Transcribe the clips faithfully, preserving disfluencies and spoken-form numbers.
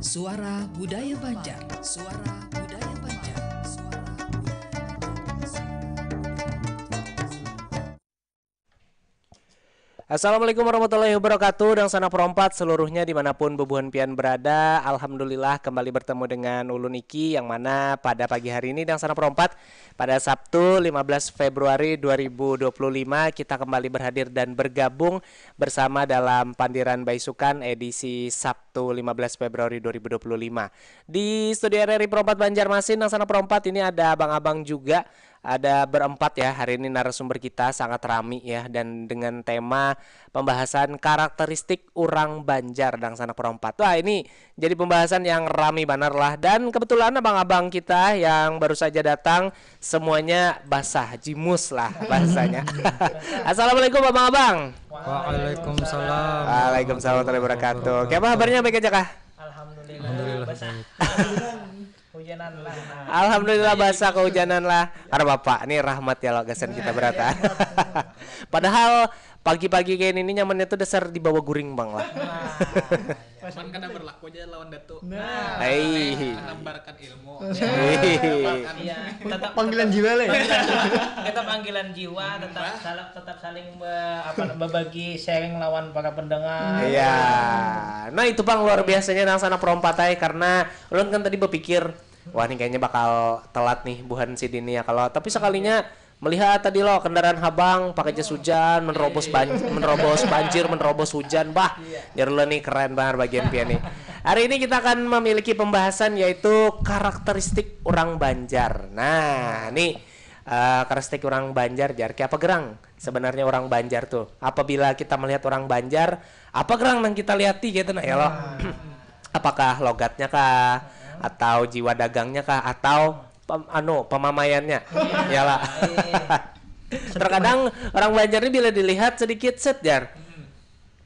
Suara Budaya Banjar. Suara Budaya Banjar. Suara Budaya Banjar. Assalamualaikum warahmatullahi wabarakatuh. Dangsanak perompat seluruhnya dimanapun bubuhan pian berada, alhamdulillah kembali bertemu dengan ulun Iki, yang mana pada pagi hari ini Dangsanak perompat, pada Sabtu lima belas Februari dua ribu dua puluh lima, kita kembali berhadir dan bergabung bersama dalam Pandiran Baisukan edisi Sabtu lima belas Februari dua ribu dua puluh lima. Di studio R R I Perompat Banjarmasin, Dangsanak perompat, ini ada abang-abang juga, ada berempat ya hari ini narasumber kita, sangat rami ya, dan dengan tema pembahasan karakteristik urang Banjar, Dangsanak perompat. Wah, ini jadi pembahasan yang rami banar lah, dan kebetulan abang-abang kita yang baru saja datang semuanya basah, jimus lah bahasanya. Assalamualaikum abang-abang. Waalaikumsalam. Waalaikumsalam warahmatullahi wabarakatuh. Kiapa habarnya, baik aja kah? Alhamdulillah. Alhamdulillah. Basah. Hujanan lah. Nah. Alhamdulillah basah kehujanan lah. Kada apa-apa, ini rahmat ya lo gasan kita berata. Padahal pagi-pagi kayak ini nyamannya tuh dasar dibawa guring bang lah. Cuman kada berlaku aja lawan datu. Hei. Menambarkan ilmu. Hei. Iya, tetap Panggilan jiwa lah ya. Kita panggilan jiwa, tetap saling tetap saling be- apa, berbagi sharing lawan para pendengar. Iya. Nah itu pang luar biasanya Dangsanak perompat ai, karena ulun kan tadi berpikir, wah ini kayaknya bakal telat nih buhan si Dini ya kalau, tapi sekalinya melihat tadi lo kendaraan habang pakai jas hujan menerobos banjir, menerobos banjir, menerobos hujan, bah, jar lo nih keren banget bagian pian nih. Hari ini kita akan memiliki pembahasan yaitu karakteristik orang Banjar. Nah, nih eh, karakteristik orang Banjar jar, kayak apa gerang sebenarnya orang Banjar tuh? Apabila kita melihat orang Banjar, apa gerang yang kita lihati gitu nah ya lo? Apakah logatnya kah, atau jiwa dagangnya kah, atau pem- anu pemamaiannya? Ya lah. Terkadang orang Banjar ini bila dilihat sedikit set jar.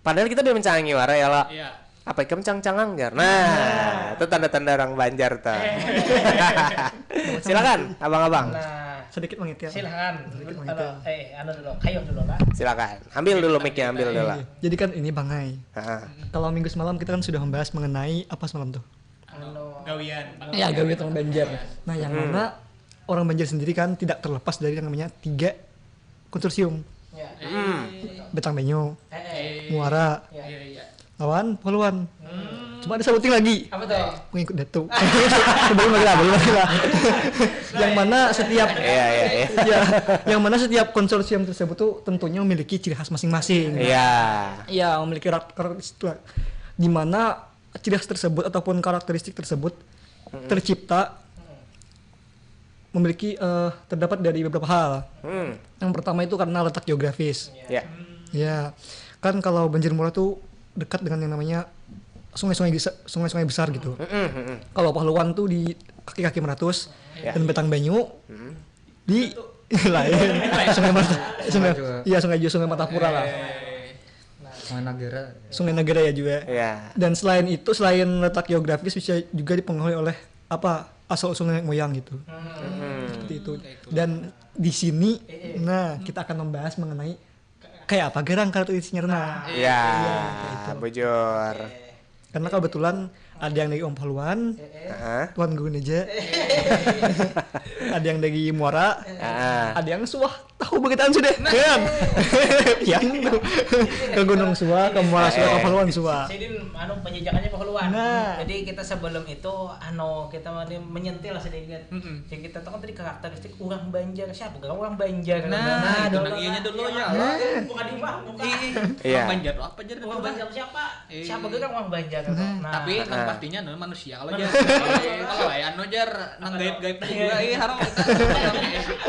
Padahal kita belum canggih wara ya lo. Iya. Apa ikam cang-cangang jar? Nah, itu tanda-tanda orang Banjar tuh. Silakan, abang-abang. Nah, Sedikit mengitir. Silahkan. Sedikit Anu, mengitir. Eh, anu dulu, kayu dulu lah. Silakan, ambil dulu mic-nya, ambil dulu. Jadi kan ini Bang Ai. Heeh. Kalau minggu semalam kita kan sudah membahas mengenai apa semalam tuh? Anu, Gawian. Ya, gawe orang Banjar. Nah, yang mana orang Banjar sendiri kan tidak terlepas dari yang namanya tiga konsorsium. Ya. Hmm. Betang Banyu, Eh, eh. Muara, Ya. Iya, iya. lawan Poluan. Hmm. Cuma ada sebuting lagi. Apa tuh? Mengikut Datu. Belum lagi lah, belum lagi lah. Yang mana setiap Iya, iya, iya. ya, yang mana setiap konsorsium tersebut tuh tentunya memiliki ciri khas masing-masing. Iya. Ya, memiliki karakter, karakteristik lah. Di mana ciri khas tersebut ataupun karakteristik tersebut tercipta memiliki eh, terdapat dari beberapa hal. Hmm. Yang pertama itu karena letak geografis. Ya. Ya, kan kalau Banjar Muara tuh dekat dengan yang namanya sungai-sungai gesa- sungai-sungai besar gitu. Mm-mm, mm-mm. Kalau Poluan tuh di kaki-kaki Meratus Ya. dan Betang Banyu Mm-mm. di lain Sungai Mata Sungai Juga. Iya, Sungai Jua, Sungai Martapura lah. Sungai Nagara. Sungai Nagara ya juga. Ya. Dan selain itu, selain letak geografis, bisa juga dipengaruhi oleh apa, asal usul nenek moyang gitu. Mm-mm. Seperti itu. Dan di sini, nah, kita akan membahas mengenai kayak apa gerang karakteristiknya, nah. Ya, Iya, kayak itu. Bujur. Karena kebetulan ada yang dari Om Poluan, Heeh. Tuan Guru Neja, ada yang dari Muara, Heeh. ada yang suah tahu berkaitan sudah, kan? Yang tuh ke Gunung Suah, ke Muara Suah, ke Poluan Suah. Sidin anu penjajakannya Poluan. Nah. Jadi kita sebelum itu anu kita mau menyentil lah sedikit. Mm-mm. Jadi kita tahu kan tadi karakteristik orang Banjar. Siapa gerang orang Banjar? Nah, itu dulu nang iyanya lah. dulu ya. Bukan di mah, bukan. Ih, Iya. Orang Banjar tuh apa jar? Orang Banjar siapa? Eh. Siapa gerang orang Banjar? Nah. Tapi kan Nah. Pastinya anu manusia kalau jar. Eh, kalau aya anu jar nang gaib-gaib juga. Eh, harus kita.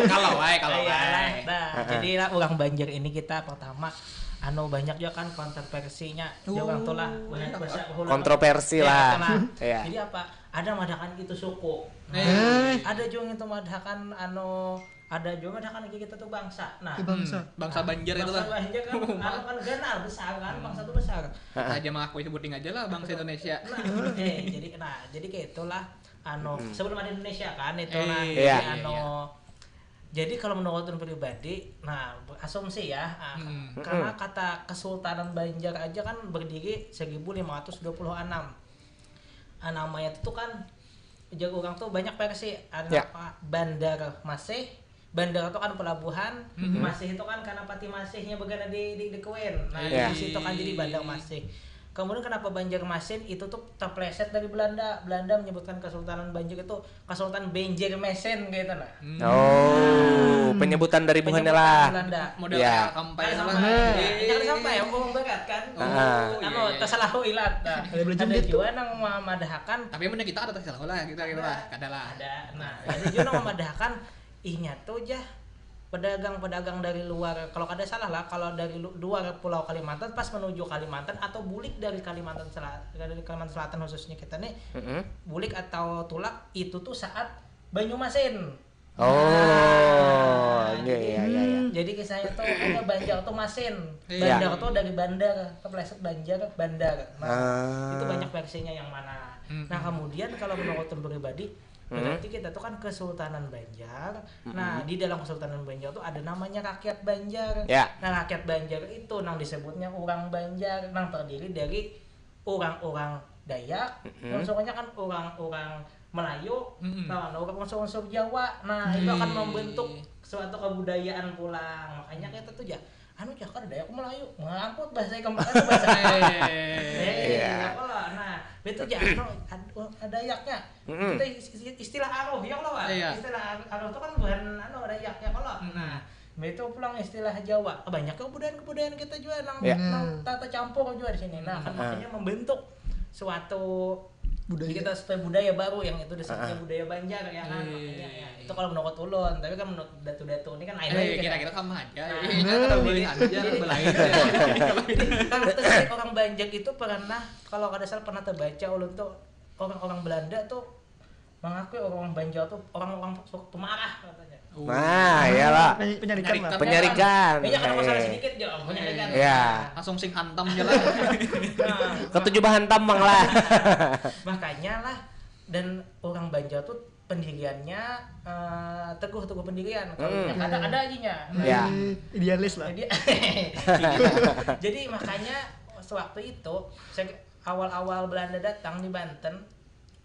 Kalau wae, kalau Iya, wae. Nah, jadi lah orang Banjar ini kita pertama anu banyak juga kan kontroversinya. Dia orang tuh lah banyak bahasa hulu. Kontroversi Ya, lah. Nah, Iya. Jadi apa? Ada madakan itu suku. Eh. Ada juga itu madakan anu ada juga madakan lagi kita tuh bangsa. Nah, Itu bangsa. Bangsa Banjar itu bangsa lah. Banjar kan anu kan ganal besar kan, bangsa tuh besar. Aja mengakui sebuting aja lah bangsa Indonesia. Nah, eh, jadi nah, jadi kayak itulah anu sebelum ada Indonesia kan itu Eh, nah, iya, jadi anu jadi kalau menurut Ulun pribadi, nah asumsi ya, ah, Hmm. karena kata Kesultanan Banjar aja kan berdiri seribu lima ratus dua puluh enam. Ah, namanya itu tuh kan, jago orang tuh banyak versi. Ada ya. Apa, Bandar Masih, Bandar itu kan pelabuhan, mm-hmm. Masih itu kan karena pati masihnya begana di, di, di Queen. Nah, yeah. Di situ kan jadi Bandar Masih. Kemudian kenapa Banjarmasin itu tuh terpleset dari Belanda. Belanda menyebutkan Kesultanan Banjar itu Kesultanan Banjarmasin gitu nah. Hmm. Oh, penyebutan dari buhannya lah. Belanda. Model ya. Sampai lah. Nah, jangan sampai aku memberatkan. Oh, anu, iya, iya. Tersalah ilat. Nah, ada juga nang memadahakan. Tapi mana kita ada tersalah lah, kita gitu lah. Ada lah. Ada. Nah, ada juga nang memadahakan inya tuh jah pedagang-pedagang dari luar, kalau kada salah lah, kalau dari luar Pulau Kalimantan pas menuju Kalimantan atau bulik dari Kalimantan Selatan, dari Kalimantan Selatan khususnya kita nih, mm-hmm. Bulik atau tulak itu tuh saat Banyumasin. Oh, nah, iya, iya, iya, iya. Jadi kisahnya tuh ada Banjar tuh Masin, iya. Bandar tuh dari bandar, kepleset Banjar, bandar. Nah, ah. Itu banyak versinya yang mana. Mm-hmm. Nah, kemudian kalau menurut pribadi, berarti kita tuh kan Kesultanan Banjar. Nah, di dalam Kesultanan Banjar tuh ada namanya rakyat Banjar. Ya. Nah, rakyat Banjar itu nang disebutnya orang Banjar, nang terdiri dari orang-orang Dayak, mm-hmm. Unsurnya kan orang-orang Melayu, mm-hmm. Nah, orang unsur-unsur Jawa. Nah, itu akan membentuk suatu kebudayaan pulang. Makanya kita tuh ya anu ya kan Dayak Melayu, mengamput bahasa kembali bahasa. Eh, iya. Nah, itu ya anu, Dayaknya. Mm-hmm. Kita istilah aruh ya kalau iya. Istilah aruh itu kan bukan anu Dayak ya kalau. Mm-hmm. Nah, itu pulang istilah Jawa. Banyak kebudayaan-kebudayaan kita juga nang, ya. Nang tata campur juga di sini. Nah, kan makanya membentuk suatu budaya. Kita suatu budaya baru yang itu disebutnya uh-huh. Budaya Banjar ya kan. Iya, makanya iya, ya. Itu kalau menurut ulun, tapi kan menurut datu-datu ini kan lain eh, lagi kira-kira sama aja. Nah, iya, nah, boleh aja, jadi, belain. Jadi, karakter orang Banjar itu pernah kalau kada salah pernah terbaca ulun tuh orang-orang Belanda tuh mengakui orang-orang Banjar tuh orang-orang pemarah katanya. Nah, iyalah. Penyarikan lah. Penyarikan. Iya, kan masalah sedikit aja, penyarikan. Iya. Langsung sing hantam aja lah. Nah, ketujuh bahantam mang lah. Makanya lah dan orang Banjar tuh pendiriannya uh, teguh teguh pendirian kalau hmm. Kata ada aja nya nah, ya. Idealis lah jadi, jadi makanya sewaktu itu saya, awal-awal Belanda datang di Banten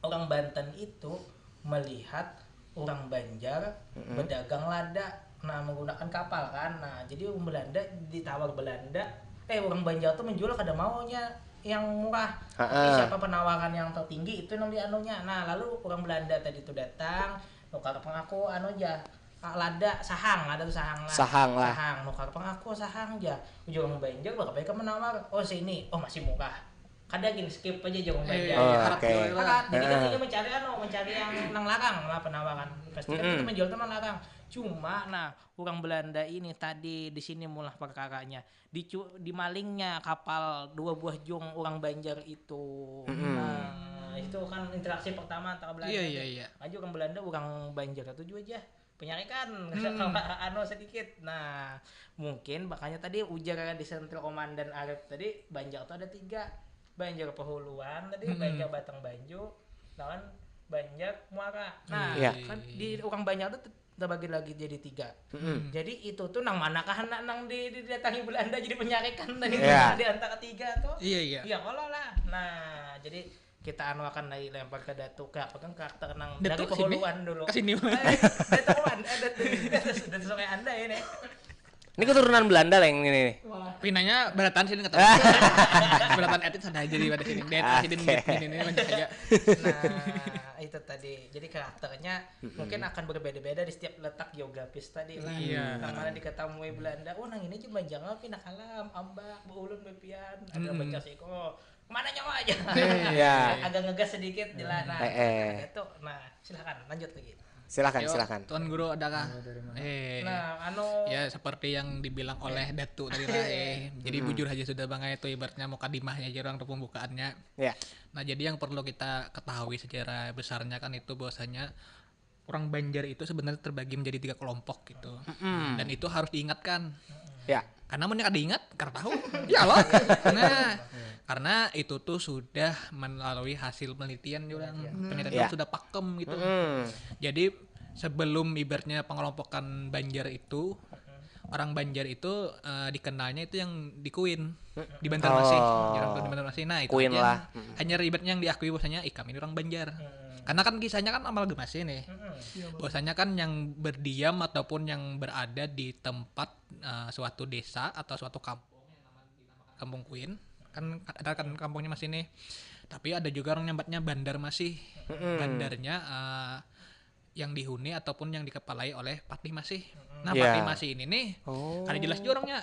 orang Banten itu melihat orang Banjar mm-hmm. Berdagang lada nah menggunakan kapal kan nah jadi orang Belanda ditawar Belanda eh orang Banjar tuh menjual kada maunya yang murah. Tapi siapa penawaran yang tertinggi itu yang dianunya. Nah, lalu orang Belanda tadi itu datang, nukar pengaku anu aja. Ah, lada sahang, ada tuh sahang lah. Sahang lah. Sahang, nukar pengaku sahang aja. Ujung Banjar berapa menawar? Oh, sini. Oh, masih murah. Kada gini skip aja jauh Banjar. Eh, oh, oke. Harat, jadi kan dia mencari anu, mencari yang nang larang lah penawaran. Pasti kan mm-hmm. Kita menjual tuh nang larang. Cuma nah, orang Belanda ini tadi di sini mulah perkaranya. Dicu, dimalingnya kapal dua buah jung orang Banjar itu. Mm-hmm. Nah, itu kan interaksi pertama antara Belanda. Iya, iya, iya. Aja orang Belanda orang Banjar itu juga aja penyarikan hmm. Anu sedikit. Nah, mungkin makanya tadi ujar di Central Komandan Arif tadi Banjar itu ada tiga. Banjar Pahuluan tadi, hmm. Banjar Batang Banju, lawan Banjar Muara. Nah, iya. Kan di orang Banjar itu terbagi lagi jadi tiga. Hmm. Jadi itu tuh nang manakah anak nang di, didatangi Belanda jadi penyarikan tadi yeah. Di antara tiga tuh. Iya iya. Iya kalau lah. Nah jadi kita anu akan lagi lempar ke Datu ke apa kan karakter nang Datu dari Pahuluan dulu. Ke sini. Datu Wan, eh, Datu, Datu, Datu Sungai Anda ini. Ini keturunan Belanda lah yang ini nih. Pinanya beratan sini kata. Beratan etit sadar jadi pada sini. Daerah sini ini ini lanjut aja. Nah, itu tadi. Jadi karakternya mungkin akan berbeda-beda di setiap letak geografis tadi. Iya. Nang mana diketamui Belanda, oh nang ini cuma jangan pindah kalam, ambak, beulun bepian, ada baca siko. Mana nyawa aja. Iya. Agak ngegas sedikit di lah. Nah, itu. Nah, silakan lanjut lagi. Silakan, silakan. Tuan Guru adakah? Eh, nah, anu ya seperti yang dibilang oleh Datu tadi lah eh. Jadi bujur aja sudah bang itu ibaratnya mukadimahnya aja orang pembukaannya. Ya. Nah, jadi yang perlu kita ketahui secara besarnya kan itu bahwasanya orang Banjar itu sebenarnya terbagi menjadi tiga kelompok gitu. Mm. Dan itu harus diingatkan. Ya. Karena mun kada ingat, kada tahu. Ya Allah. Nah, karena itu tuh sudah melalui hasil penelitian orang. Penelitian ya. Sudah pakem gitu. Mm. Jadi sebelum ibaratnya pengelompokan Banjar itu orang Banjar itu uh, dikenalnya itu yang di Kuin, di Banjarmasin. Oh. Jarang tuh di Banjarmasin. Nah, itu Kuin aja lah. Hanya ribetnya yang diakui bahwasanya ikam ini orang Banjar. Hmm. Karena kan kisahnya kan amalgamasi nih. Hmm. Bahwasanya kan yang berdiam ataupun yang berada di tempat uh, suatu desa atau suatu kampung yang dinamakan Kampung Kuin, kan ada kan kampungnya masih nih. Tapi ada juga orang nyambatnya Bandarmasih. Hmm. Bandarnya uh, yang dihuni ataupun yang dikepalai oleh Patih Masih. Nah, yeah. Patih Masih ini nih, oh. Kada jelas juga orangnya.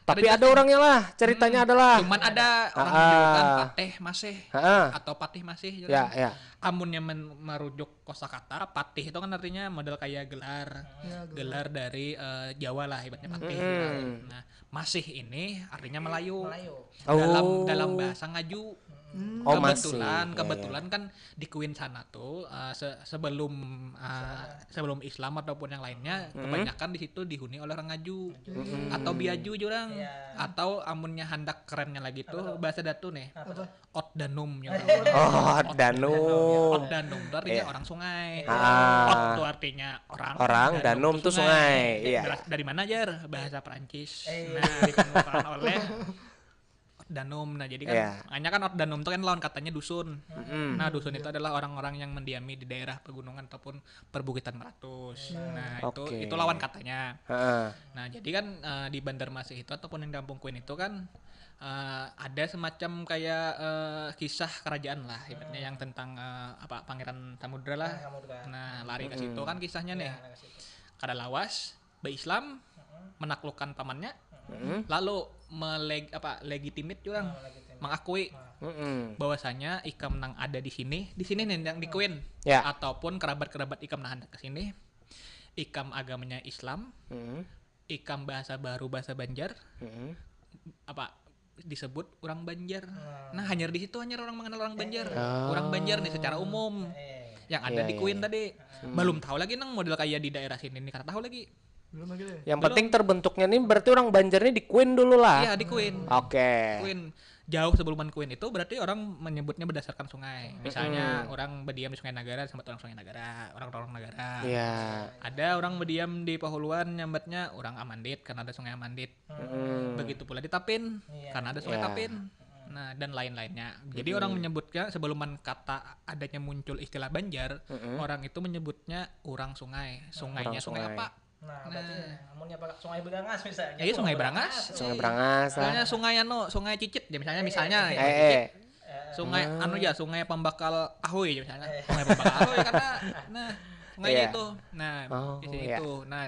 Tapi ada orangnya lah, ceritanya hmm, adalah. Cuman ada orang ah, menjulukan Patih Masih ah. Atau Patih Masih. Ya, ya. Amunnya men- merujuk kosakata, patih itu kan artinya model kayak gelar. Ya, gelar. Gelar dari uh, Jawa lah, ibaratnya patih. Hmm. Nah, masih ini artinya Melayu. Melayu. Oh. Dalam dalam bahasa Ngaju. Hmm. Oh, kebetulan, masih. Kebetulan ya, ya. Kan di Kuin sana tuh uh, se- sebelum uh, sebelum Islam ataupun yang lainnya hmm. Kebanyakan di situ dihuni oleh orang Ngaju hmm. Atau Biaju jurang ya. Atau amunnya handak kerennya lagi tuh bahasa Datu nih. Apa? Otdanum ya. Oh, Otdanum. Otdanum itu artinya yeah. Orang sungai. Ah. Ot itu artinya orang. Orang, danum, danum tuh sungai. Sungai. Iya. Dari mana aja bahasa Perancis. Eh. Nah, ditemukan oleh Danum. Nah, jadi kan yeah. Makanya kan Danum itu kan lawan katanya dusun. Mm-hmm. Nah, dusun itu adalah orang-orang yang mendiami di daerah pegunungan ataupun perbukitan meratus. Yeah. Nah, itu okay. Itu lawan katanya. Uh-huh. Nah, jadi kan uh, di Bandarmasih itu ataupun yang Kampung Kuin itu kan uh, ada semacam kayak uh, kisah kerajaan lah, ibaratnya hmm. Yang tentang uh, apa Pangeran Samudra lah. Samudra. Nah, lari ke situ hmm. Kan kisahnya yeah, nih. Kada lawas. Beislam, menaklukkan pamannya, lalu meleg apa legitimit jurang, oh, legitimit. Mengakui bahwasanya ikam nang ada di sini, di sini nih yang di Kuin, ya. Ataupun kerabat-kerabat ikam nang handak ke sini, ikam agamanya Islam, ikam bahasa baru bahasa Banjar, apa disebut orang Banjar. Hmm. Nah, hanyar di situ hanyar orang mengenal orang Banjar. Eh. Orang Banjar nih secara umum. Eh. Yang ada yeah, di Kuin yeah. Tadi. Hmm. Belum tahu lagi nang model kayak di daerah sini nih karena tahu lagi. Belum lagi deh. Yang belum. Penting terbentuknya nih berarti orang Banjar nih di Kuin dulu lah. Iya, di Kuin. Oke. Okay. Kuin jauh sebelum Kuin itu berarti orang menyebutnya berdasarkan sungai. Misalnya hmm. Orang berdiam di Sungai Nagara sama orang Sungai Nagara, orang orang Nagara. Iya. Yeah. Ada orang berdiam di Pahuluan nyambatnya orang Amandit karena ada Sungai Amandit. Hmm. Begitu pula di Tapin, iya. Karena ada Sungai iya. Tapin. Nah, dan lain-lainnya. Jadi hmm. Orang menyebutnya sebelum kata adanya muncul istilah Banjar, hmm. Orang itu menyebutnya orang sungai. Sungainya orang sungai apa? Nah, nah. Berarti amunnya pakai Sungai Berangas misalnya. Iya, Sungai Berangas. Sungai Berangas. Misalnya Sungai anu, Sungai Cicit ya misalnya eh, misalnya eh, ya, eh, Cicit. Eh. Sungai hmm. Anu ya, Sungai Pembakal Ahoy ya misalnya. Eh. Sungai Pembakal Ahoy karena nah, sungai iya. Itu. Nah, oh, di sini iya. Itu. Nah,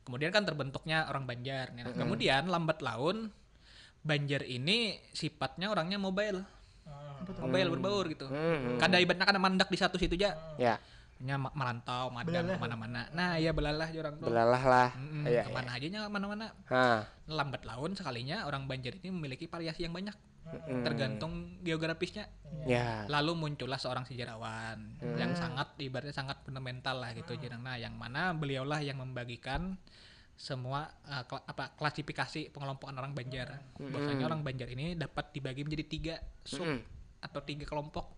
kemudian kan terbentuknya orang Banjar nih. Nah, hmm. Kemudian lambat laun Banjar ini sifatnya orangnya mobile. Hmm. Mobile berbaur gitu. Hmm. Kada ibaratnya kada mandak di satu situ aja. Hmm. Ya. Nya merantau, madam kemana-mana. Nah, ya belalah orang tuh. Belalah lah. Mm-mm, iya, kemana iya. Aja nya mana-mana. Ha. Lambat laun sekalinya orang Banjar ini memiliki variasi yang banyak. Mm-mm. Tergantung geografisnya. Ya. Lalu muncullah seorang sejarawan hmm. Yang sangat ibaratnya sangat fundamental lah gitu hmm. Nah, yang mana beliaulah yang membagikan semua uh, kla- apa klasifikasi pengelompokan orang Banjar. Hmm. Bahwasanya orang Banjar ini dapat dibagi menjadi tiga sub hmm. Atau tiga kelompok.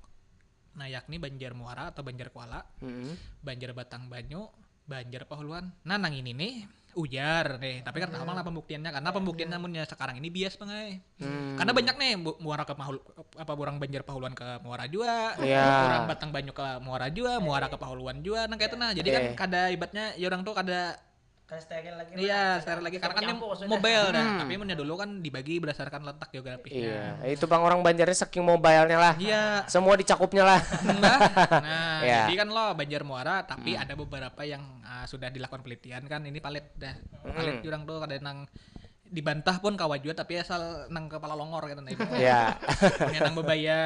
Nah, yakni Banjar Muara atau Banjar Kuala, hmm. Banjar Batang Banyu, Banjar Pahuluan. Nah, nang ini nih ujar nih, tapi kan tahu lah pembuktiannya karena pembuktian namunnya sekarang ini bias pengai. Hmm. Karena banyak nih bu- muara ke Pahul apa orang Banjar Pahuluan ke Muara jua, yeah. Orang Batang Banyu ke Muara jua, Muara ke Pahuluan jua, nang kayak itu nah. Jadi kan yeah. Kada ibatnya ya orang tuh kada Kan steril lagi. Iya, steril lagi karena kan mobile dah. Hmm. Tapi munnya dulu kan dibagi berdasarkan letak geografisnya. Iya, itu bang orang Banjarnya saking mobilenya lah. Iya. Semua dicakupnya lah. Nah, nah iya. Jadi kan lo Banjar Muara, tapi hmm. Ada beberapa yang uh, sudah dilakukan penelitian kan ini palit dah. Hmm. Palit jurang tuh ada nang dibantah pun kawa juga tapi asal nang kepala longor gitu nah. Iya. Punya nang bebaya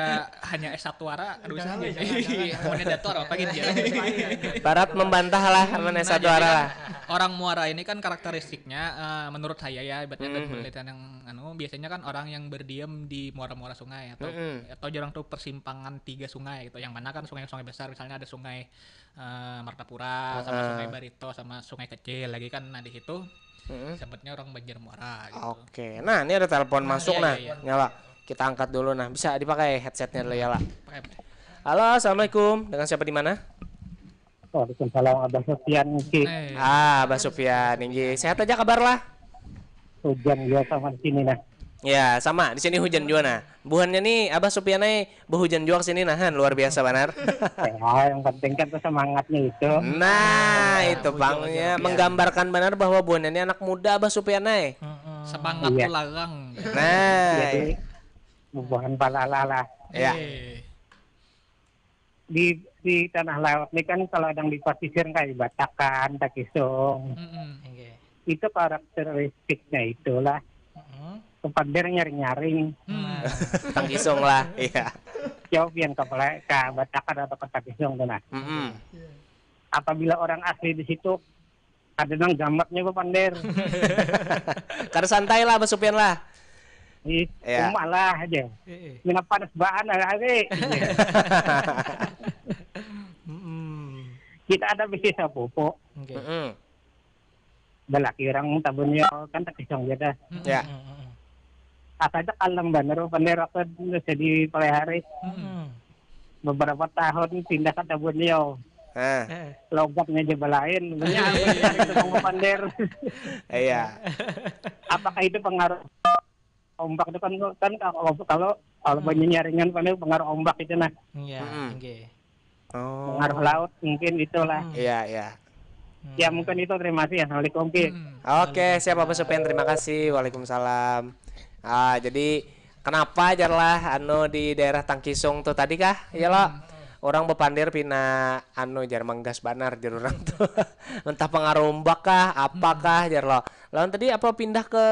hanya S satu ara, aduh jangan, jangan, jangan, jangan. Punya dator apa gitu ya. Barat membantah lah, karena nah, S satu ara lah. Orang Muara ini kan karakteristiknya uh, menurut saya ya, ibaratnya mm-hmm. Penelitian yang anu biasanya kan orang yang berdiam di muara-muara sungai atau mm-hmm. Atau jarang tuh persimpangan tiga sungai gitu. Yang mana kan sungai-sungai besar misalnya ada sungai uh, Martapura uh-uh. Sama sungai Barito sama sungai kecil lagi kan nah di situ. Hmm. Sebutnya orang Banjar Muara gitu. Oke. Nah, ini ada telepon nah, masuk iya, nah. Iya, iya. Nyala. Kita angkat dulu nah. Bisa dipakai headsetnya dulu ya lah. Halo, assalamualaikum. Dengan siapa di mana? Waalaikumsalam Abah Sofian. Ki. Eh, Ah, Abah Sofian, inggih. Sehat aja kabar lah? Hujan juga sama di sini nah. Ya, sama. Di sini hujan juga nah. Buhannya nih Abah Sofian ai behujan juga sini nahan luar biasa banar. Ya, yang penting kan tuh semangatnya itu. Nah, itu Hujan pangnya aja. Menggambarkan benar bahwa buhannya ini anak muda Abah Sofian ai. Semangat Iya. Tularang. Nah, Jadi bubuhan palala lah. Ya. Eh, Di di tanah laut ini kan kalau ada yang di pesisir kayak Batakan, Takisung, mm-mm. Oke. Itu karakteristiknya itulah. Mm-mm. Kepander nyaring-nyaring. Hmm. Nah, Tangkisung lah. Iya. Jauh pian ke Pela- ke Batakan atau ke Takisung tuh nah. Mm-mm. Apabila orang asli di situ ada nang gamaknya bepander. Kada santai lah Abah Sofian lah. Ih, Ya. Uma lah aja. Eh, eh. Mina panas baan ada aja. Mm-mm. Kita ada bisi sapupu. Oke. Mm-mm. Balaki orang Tabun Yau kan Takisung kita. Mm-mm. Ya. Mm-mm. Asa aja kalem banar bepander waktu jadi pelihari. Mm-mm. Beberapa tahun pindah ke Tabun Yau. Nah, Eh, Logatnya aja balain. Punya apa yang kita mau pander. iya. Apakah itu pengaruh ombak itu kan kan kalau kalau kalau banyak nyaringan kan itu pengaruh ombak itu nah. iya, Mm-mm. oke. Oh. Pengaruh laut mungkin itulah. Hmm. Iya, iya. Hmm. Ya mungkin itu terima kasih. Assalamualaikum Ki. Hmm. Oke, siap Abah Sofian, terima kasih. Waalaikumsalam. Ah, jadi kenapa jar lah anu di daerah Tangkisung tuh tadi kah? Iya lo. Orang bepander pina anu jar manggas banar jar orang tuh. Entah pengaruh ombak kah, apakah jar lo. Lawan tadi apa pindah ke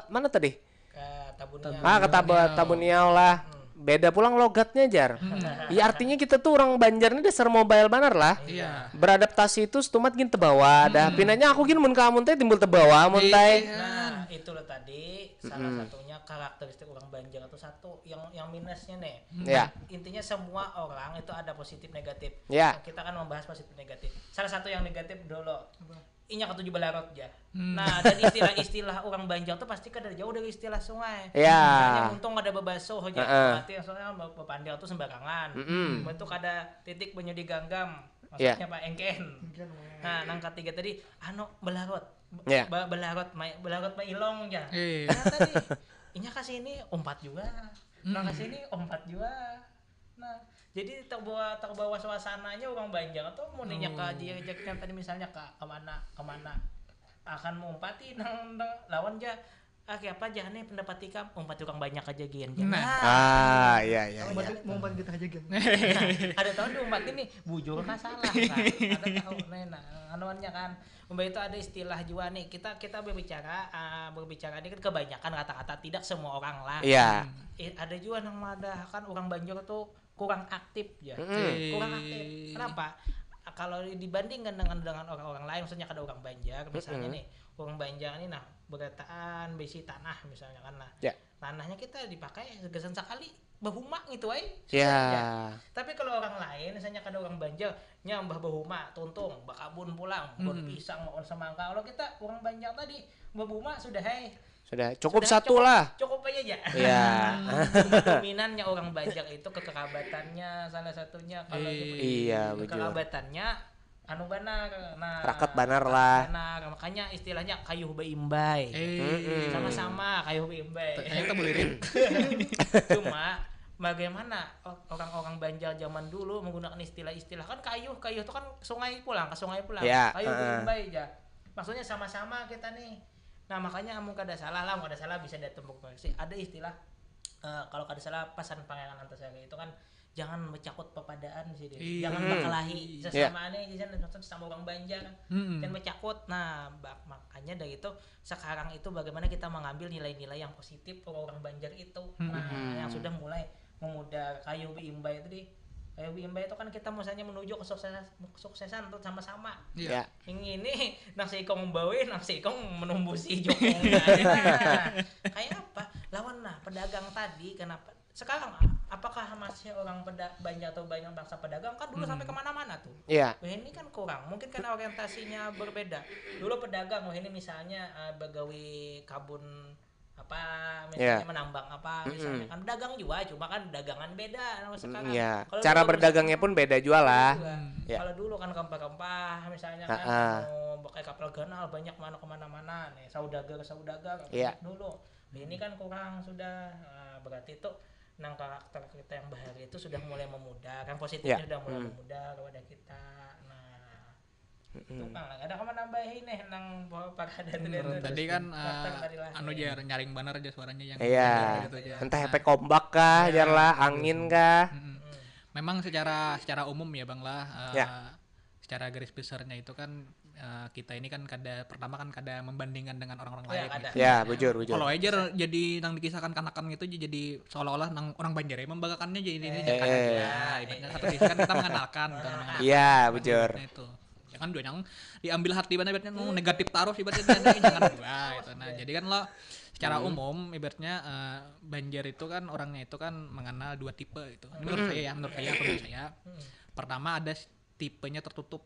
mana tadi? Ke Tabun Tabun. Yau. Ah, ke Taba- Tabun Yau lah. Beda pulang logatnya jar. Iya, artinya kita tuh orang Banjar ini dasar mobile banar lah. Iya. Beradaptasi itu setumat gin tebawa dah. Pinanya aku gin mun ka amun teh timbul tebawa amun teh. Nah, itu loh tadi salah satunya karakteristik orang Banjar itu satu yang yang minusnya nih. Ya. Intinya semua orang itu ada positif negatif. Ya. Kita kan membahas positif negatif. Salah satu yang negatif dulu. Apa? Inya katuju belarut ya. Hmm. Nah, dan istilah-istilah orang Banjar tuh pasti kada jauh dari istilah sungai. Ya. Misalnya untung ada bebaso aja. Heeh. Berarti maksudnya be- bepander tuh sembarangan. Mm-mm. Itu kada titik banyu diganggam. Ya. Maksudnya Pak Engken. Nah, nang ketiga tadi anu belarut. Ya. Be- belarut mai belarut mailong ya. Eh. Nah, tadi inya kasih ini umpat juga. Nang kasih ini umpat juga. Nah, jadi terbawa terbawa suasananya orang Banjar tuh mau nanya ke dia aja kan tadi misalnya ke kemana kemana akan mengumpati nang, nang lawan ja. Ah, kayak apa aja nih pendapat ikam? Umpat orang banyak aja gian. Nah. Ah, iya iya. iya. Umpat, umpat kita aja geng. Ada tahu di umpat ini bujur kah salah kah? Ada tahu nih nah anuannya kan. Mbak itu ada istilah juga nih kita kita berbicara ah, berbicara ini kan kebanyakan kata-kata tidak semua orang lah. Iya. Eh, ada juga nang madahkan orang Banjar tuh kurang aktif ya. Mm-mm. Kurang aktif. Kenapa? Kalau dibandingkan dengan dengan orang-orang lain, maksudnya kada orang Banjar, misalnya nih, orang Banjar nih nah berataan bisi tanah misalnya kan nah. Ya. Tanahnya kita dipakai segasan sekali bahuma gitu ai. Ya. Ya. Tapi kalau orang lain misalnya kada orang Banjar, nyambah bahuma, tuntung, bakabun pulang, buat pisang, makan semangka. Kalau kita orang Banjar tadi bahuma sudah hai. Sudah cukup Sudah, satu lah. Cukup aja aja. Ya. Cuma dominannya orang Banjar itu kekerabatannya salah satunya kalau di Iya, bujur. Kekerabatannya anu banar. Nah, Rakat banar lah. Banar. Makanya istilahnya kayuh beimbai. Eh. Sama-sama kayuh beimbai. Kayaknya kita belirin. Cuma bagaimana o- orang-orang Banjar zaman dulu menggunakan istilah-istilah kan kayuh, kayuh itu kan sungai pulang, ke sungai pulang. Ya, Kayuh heeh. beimbai aja. Maksudnya sama-sama kita nih. Nah, makanya amun kada salah lah, kada salah bisa datang ke koreksi. Ada istilah eh, kalau kada salah pasan Pangeran Antasari itu kan jangan bercakut pepadaan sih dia. Iya. Jangan Hmm. berkelahi Iya. Sesama nih sih maksudnya sesama orang Banjar. Mm-mm. Jangan bercakut. Nah, bak- makanya dari itu sekarang itu bagaimana kita mengambil nilai-nilai yang positif orang Banjar itu. Nah, Hmm. yang sudah mulai memudar kayuh beimbai itu di kayuh beimbai itu kan kita misalnya menuju kesuksesan kesuksesan tuh sama-sama. Iya. Ya. Yang ini nang seikong membawa, nang seikong menumbusi jokongnya. Nah, kayak apa? Lawan nah pedagang tadi kenapa? Sekarang apakah masih orang peda, banyak atau banyak bangsa pedagang kan dulu sampai kemana-mana tuh. Iya. Wah ini kan kurang, mungkin karena orientasinya berbeda. Dulu pedagang, wah ini misalnya eh, begawi kabun apa misalnya menambang apa misalnya kan dagang juga, cuma kan dagangan beda sama sekarang. Ya, kalau cara dulu berdagangnya pun beda juga lah. Juga. Kalau dulu kan rempah-rempah misalnya kan mau pakai kapal ganal banyak mana kemana-mana nih, saudagar-saudagar banyak dulu. Ini kan kurang sudah. Nah, berarti itu nang karakter kita yang bahari itu sudah mulai memudar, yang positifnya sudah mulai memudar kepada kita. Nah, itu kan ada kamu nambahi nih nang para ada tadi kan uh, anu jar nyaring benar aja suaranya yang iya gitu aja. Entah efek ombak kah ya, jar lah, angin kah. Memang secara secara umum ya bang lah uh, ya. Secara garis besarnya itu kan uh, kita ini kan kada pertama kan kada membandingkan dengan orang-orang lain. Gitu. Ya bujur bujur. Kalau aja jadi nang dikisahkan kanakan gitu jadi seolah-olah nang orang Banjar ya membanggakannya jadi ini aja kan ya ibaratnya satu sisi kan kita mengenalkan gitu. Iya bujur. Itu jangan juga yang diambil hati banget ibaratnya nu negatif terus ibaratnya jangan juga gitu. Nah jadi kan lo secara umum ibaratnya uh, Banjar itu kan orangnya itu kan mengenal dua tipe gitu. Ini menurut saya ya, menurut saya menurut saya. Pertama ada tipenya tertutup.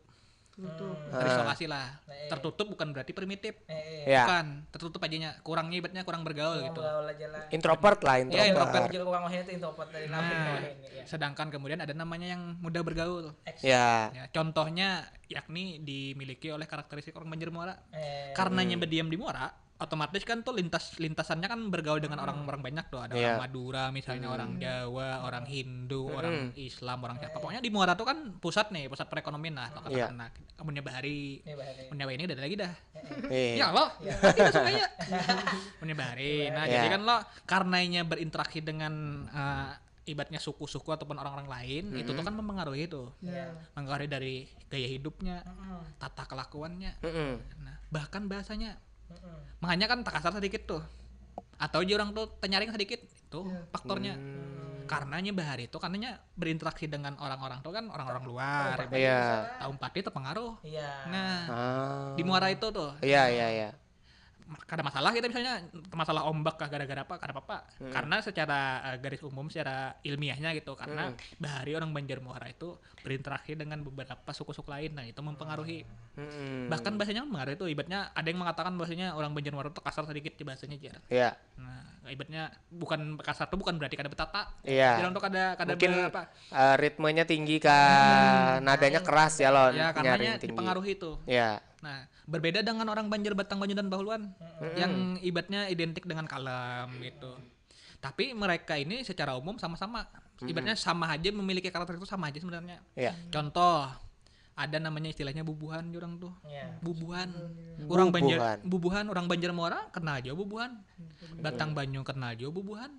Terisolasi lah. Tertutup bukan berarti primitif. Bukan. Tertutup aja nya. Kurangnya ibaratnya kurang bergaul gitu. Gaul aja lah. Introvert lah, introvert. Introvert juga kurang itu introvert dari lama ini. Sedangkan kemudian ada namanya yang mudah bergaul. Ya. Ya, contohnya yakni dimiliki oleh karakteristik orang Banjar Muara. Karenanya berdiam di Muara, otomatis kan tuh lintas lintasannya kan bergaul dengan orang-orang banyak tuh, ada orang Madura misalnya, orang Jawa, orang Hindu, orang Islam, orang siapa, pokoknya di Muara tuh kan pusat nih, pusat perekonomian lah katakanlah. Amunnya bahari, amunnya ini udah lagi dah. Ya Allah, kita semuanya. Amunnya bahari, nah jadi kan lo karenanya berinteraksi dengan uh, ibaratnya suku-suku ataupun orang-orang lain mm-hmm. itu tuh kan mempengaruhi tuh yeah. Mempengaruhi dari gaya hidupnya mm-hmm. Tata kelakuannya mm-hmm. Nah bahkan bahasanya mm-hmm. Makanya kan tak kasar sedikit tuh atau aja orang tuh tenyaring sedikit itu yeah. Faktornya hmm. Karenanya bahari itu karenanya berinteraksi dengan orang-orang tuh kan orang-orang luar tahu pati terpengaruh yeah. Nah ah. Di Muara itu tuh iya yeah, iya yeah, iya yeah. Kada masalah kita misalnya masalah ombak kah gara-gara apa kada apa-apa hmm. Karena secara uh, garis umum secara ilmiahnya gitu karena hmm. Bahari orang Banjar Muara itu berinteraksi dengan beberapa suku-suku lain nah itu mempengaruhi hmm. Bahkan bahasanya mempengaruhi itu ibaratnya ada yang mengatakan bahasanya orang Banjar Muara itu kasar sedikit bahasanya jar ya nah ibaratnya bukan kasar tuh bukan berarti kada betata iya orang tuh kada kada mungkin ber, apa, uh, ritmenya tinggi kah hmm. Nadanya keras ya loh ya, karena tinggi. Dipengaruhi itu ya nah Berbeda dengan orang Banjar Batang Banyu dan Bahuluan mm-hmm. Yang ibatnya identik dengan kalem gitu. Tapi mereka ini secara umum sama-sama mm-hmm. Ibatnya sama aja memiliki karakter itu sama aja sebenarnya. Yeah. Contoh ada namanya istilahnya bubuhan orang tuh. Yeah. Bubuhan. Bubuhan. Orang Banjar bubuhan orang Banjar Muara kenal aja bubuhan. Mm-hmm. Batang Banyu kenal aja bubuhan.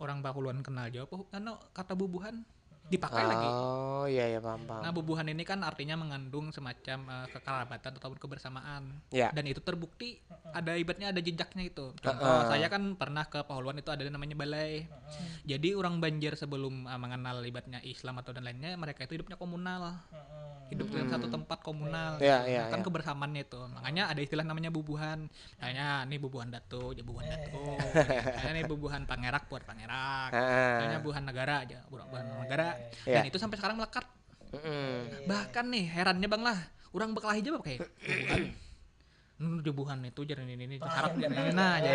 Orang Bahuluan kenal aja apa anu kata bubuhan. Dipakai oh, lagi. Oh iya ya paham paham. Nah bubuhan ini kan artinya mengandung semacam uh, kekerabatan ataupun kebersamaan. Ya. Dan itu terbukti ada ibatnya ada jejaknya itu. Contoh uh, uh. Saya kan pernah ke Pahuluan itu ada namanya balai. Uh, uh. Jadi orang Banjar sebelum uh, mengenal ibatnya Islam atau dan lainnya mereka itu hidupnya komunal. Uh, uh. Hidup dalam satu tempat komunal. Ya, ya, kan ya. Kebersamaannya itu. Makanya ada istilah namanya bubuhan. Misalnya nih bubuhan datu, ya bubuhan datu. Misalnya nih bubuhan pangerak buat pangerak. Misalnya bubuhan negara aja, bubuhan negara. Dan itu sampai sekarang melekat. Bahkan nih herannya bang lah, orang bekelahi aja pakai bubuhan. Hmm, bubuhan itu jadi ini ini harap nah aja.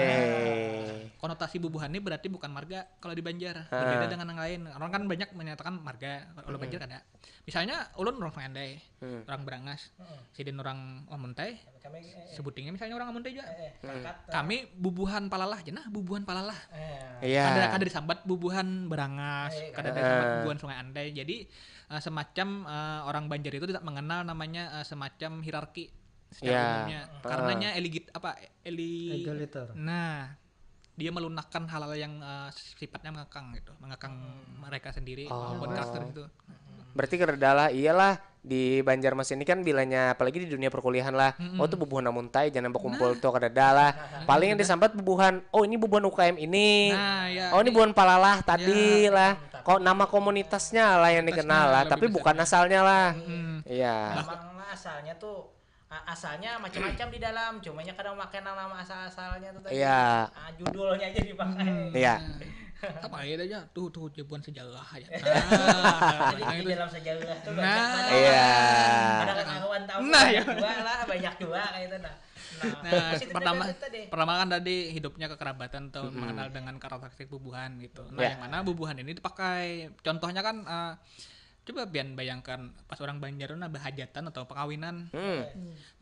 Konotasi bubuhan ini berarti bukan marga kalau di Banjar. Berbeda dengan yang lain. Orang kan banyak menyatakan marga kalau Banjar kan ya. Misalnya ulun orang Sungai Andai, hmm. Orang Berangas, hmm. Sidin orang Amuntai, kami, eh, sebutingnya misalnya orang Amuntai juga. Eh, eh, hmm. Kami bubuhan palalah aja nah, bubuhan palalah. Eh. Iya. Kada kada disambat bubuhan Berangas, eh, kada disambat bubuhan Sungai Andai. Jadi uh, semacam uh, orang Banjar itu tidak mengenal namanya uh, semacam hierarki secara ya. Umumnya. Karenanya eligit apa eli egaliter. Nah, dia melunakkan hal-hal yang uh, sifatnya mengekang gitu, mengekang hmm. Mereka sendiri oh. Maupun karakter itu. Berarti kadada lah, iyalah di Banjarmasin ini kan bilanya apalagi di dunia perkuliahan lah, hmm. Oh tuh bubuhan Amuntai jangan berkumpul nah. Tuh kadada lah. Paling yang disambat bubuhan, oh ini bubuhan U K M ini, nah, ya, oh ini bubuhan palalah tadi ya. Lah, kok nama komunitasnya lah yang dikenal lah, tapi bukan asalnya lah, hmm. Iya. Memang asalnya tuh A- asalnya macam-macam di dalam, cumanya kadang makai nang nama asal-asalnya tuh tadi. Iya. Ah, judulnya aja dipakai. Iya. Sama aja aja tuh tuh jawaban sejarah aja. Jadi di dalam sejarah tuh banyak Nah. banget. Iya. Ada kekaruan tahu Nah, ya. Juga lah, banyak juga kayak itu nah. Nah, Nah, positif pertama negatif tadi. Pertama kan tadi hidupnya kekerabatan atau mengenal dengan karakteristik bubuhan gitu. Nah, Ya. Yang mana bubuhan ini dipakai. Contohnya kan eh, coba pian bayangkan pas orang Banjar nah bahajatan atau pekawinan. Hmm.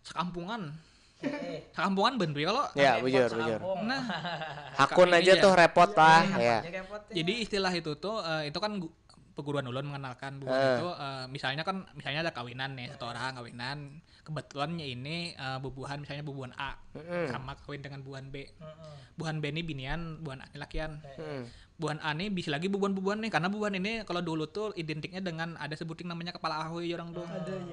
Sekampungan. Eh, Sekampungan bentuk ya kalau Ya, repot bujur, bujur. sekampung. Nah, Hakun ini aja ya. Tuh repot lah, Apa ya. aja repot ya. Jadi istilah itu tuh eh, itu kan gu- peguruan ulun mengenalkan bubuhan Eh. itu eh, misalnya kan misalnya ada kawinan nih satu orang kawinan kebetulannya ini eh, bubuhan misalnya bubuhan A sama kawin dengan bubuhan B. Bubuhan B ini binian, bubuhan A ini lakian. Hmm. Bubuhan A ini bisa lagi bubuhan-bubuhan nih karena bubuhan ini kalau dulu tuh identiknya dengan ada sebuting namanya kepala ahui orang tuh.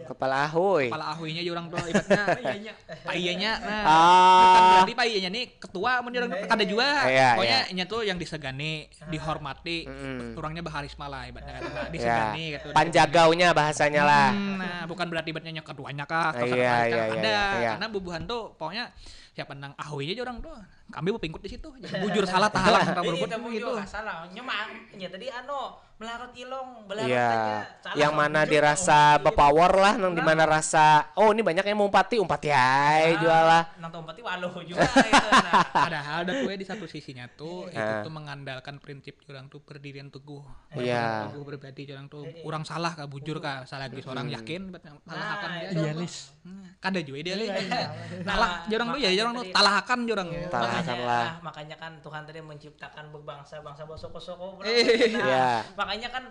Kepala ahui. Kepala ahuinya orang tuh ibaratnya. Pak iyanya. Nah, bukan Ah. Berarti Pak iyanya nih ketua mun orang tuh kada jua. Iya, Pokoknya iya. Inya tuh yang disegani, dihormati, Mm-mm. orangnya baharisma lah ibaratnya kan. Nah, Ya. Disegani gitu. Panjagaunya bahasanya lah. Hmm, nah, bukan berarti ibaratnya ketuanya kah, atau Iya, sekretarisnya iya, kah. iya, Ada, iya. Karena bubuhan tuh pokoknya siapa nang ahui aja orang tuh. Kami bepingkut di situ. Bujur salah tahalang kita Ini berebut kita gitu. bujur salah. Nya ma- nya tadi anu melarut ilung, belarut Iya. aja. Salah Yang sama mana bujur, dirasa sama bujur. berpower lah, nang Nah. Dimana rasa oh ini banyak yang mau umpati, umpati hai jua lah. Nang tuh umpati waluh juga itu nah. Padahal ada kue di satu sisinya tuh itu Ah. tuh mengandalkan prinsip orang tuh berdirian teguh. Iya. Teguh pribadi orang tuh orang salah kah bujur kah selagi seorang yakin ibaratnya talahakan dia. Idealis. Hmm, kada juga idealis. Nah, Talah orang tuh ya orang tuh talahakan orang. Talahakan Makanya, lah. Nah, makanya kan Tuhan tadi menciptakan berbangsa-bangsa bersuku-suku. Bro. Eh. Nah, Iya. Makanya kan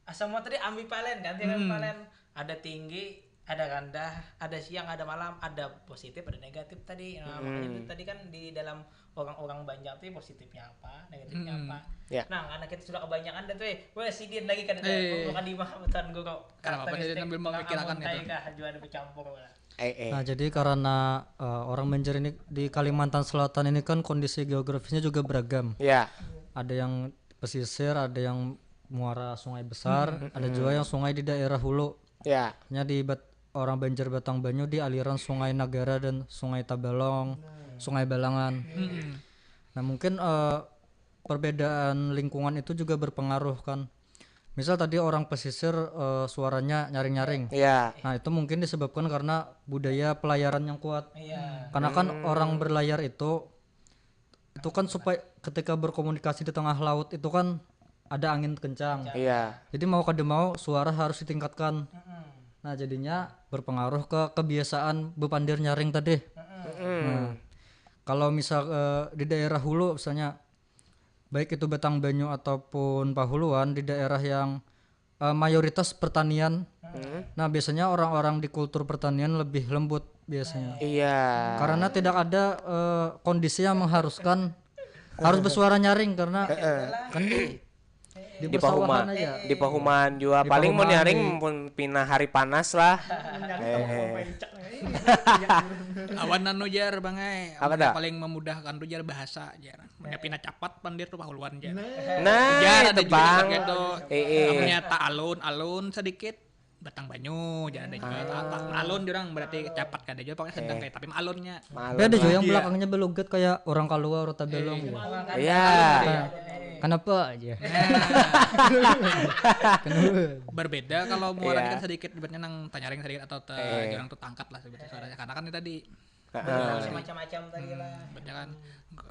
ah, semua tadi ambivalen kan, dia ambivalen. Ada tinggi, ada rendah, ada siang, ada malam, ada positif, ada negatif tadi. Nah, makanya itu tadi kan di dalam orang-orang Banjar tuh positifnya apa, negatifnya apa. Ya. Nah, karena kita sudah kebanyakan dah tuh, eh, weh sidin lagi kan ada Eh. guru kan di mah pesan guru. Kada apa-apa, sidin sambil memikirakan Karakteristik gitu. Amuntai kah, juga ada bercampur lah. Eh, eh. Nah, jadi karena eh, orang Banjar ini di Kalimantan Selatan ini kan kondisi geografisnya juga beragam. Ya. Ada yang pesisir, ada yang muara sungai besar, ada juga yang sungai di daerah hulu. Ya. Nya di bat- orang Banjar Batang Banyu di aliran Sungai Nagara dan Sungai Tabalong, Sungai Balangan. Nah, mungkin eh, perbedaan lingkungan itu juga berpengaruh kan. Misal tadi orang pesisir eh, suaranya nyaring-nyaring. Ya. Nah, itu mungkin disebabkan karena budaya pelayaran yang kuat. Iya. Karena kan orang berlayar itu itu kan supaya ketika berkomunikasi di tengah laut itu kan ada angin kencang. Iya. Jadi mau kada mau suara harus ditingkatkan. Nah, jadinya berpengaruh ke kebiasaan bepandir nyaring tadi. Nah, kalau misal eh, di daerah hulu misalnya baik itu Batang Banyu ataupun Pahuluan di daerah yang eh, mayoritas pertanian. Nah, biasanya orang-orang di kultur pertanian lebih lembut biasanya. Iya. Karena tidak ada eh, kondisi yang mengharuskan harus bersuara nyaring karena kan di, di Di pahuman, persawahan aja. Di pahuman jua Di paling mau pahuman nyaring di- mun pina hari panas lah. Eh, eh. Awan anu jar bangai. Apa Amun dah? Paling memudahkan tuh jar bahasa jar. Punya pina capat pandir tuh Pahuluan jar. Nah, Jar itu ada juga bang. dipakai tuh. Eh, eh. Amunnya ta alun alun sedikit Batang Banyu jar ada juga. Ta- ta- Alun jurang berarti capat kada juga pokoknya sedang kayak tapi alunnya. Malam Tapi ada juga lah. yang belakangnya belogat kayak orang Kalua, orang Tabalong gitu. Iya. Kenapa aja? Berbeda kalau muara Iya. Kan sedikit ibaratnya nang tanyaring sedikit atau te Eh. jurang tuh tangkat lah sebetulnya suaranya karena kan ini tadi Heeh. Macam-macam tadi lah. Ibaratnya kan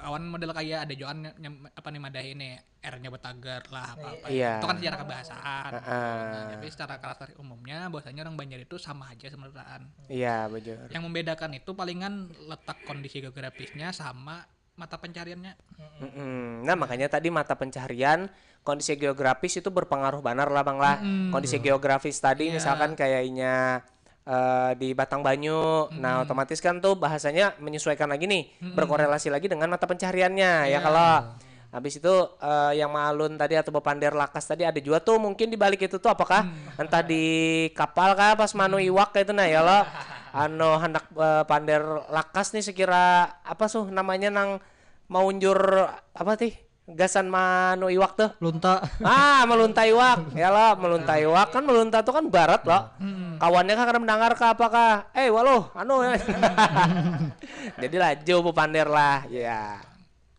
awan model kayak ada juga kan nyam- apa nih madahi ini R-nya betagar lah apa apa Iya. Itu kan secara kebahasaan. Heeh. Nah, tapi secara karakter umumnya bahwasanya orang Banjar itu sama aja sebenarnya. Iya, bujur. Yang membedakan itu palingan letak kondisi geografisnya sama mata pencariannya. Mm-mm. Nah, makanya tadi mata pencaharian, kondisi geografis itu berpengaruh banar lah, Bang lah. Kondisi geografis tadi Iya. Misalkan kayaknya eh, di Batang Banyu. Nah, otomatis kan tuh bahasanya menyesuaikan lagi nih, berkorelasi lagi dengan mata pencahariannya ya Iya. kalau habis itu eh, yang maalun tadi atau bepander lakas tadi ada juga tuh mungkin di balik itu tuh apakah entah di kapal kah pas manu iwak kayak itu nah ya lo anu hendak eh, pander lakas nih sekira apa sih namanya nang maunjur apa sih Gasan manu iwak tuh. Lunta. Ah, melunta iwak. Ya lo, melunta iwak kan, melunta tuh kan barat lo. Kawannya kan kada mendengar kah apa kah? Eh, waluh, anu. Jadi laju Bu Pandir lah. Ya.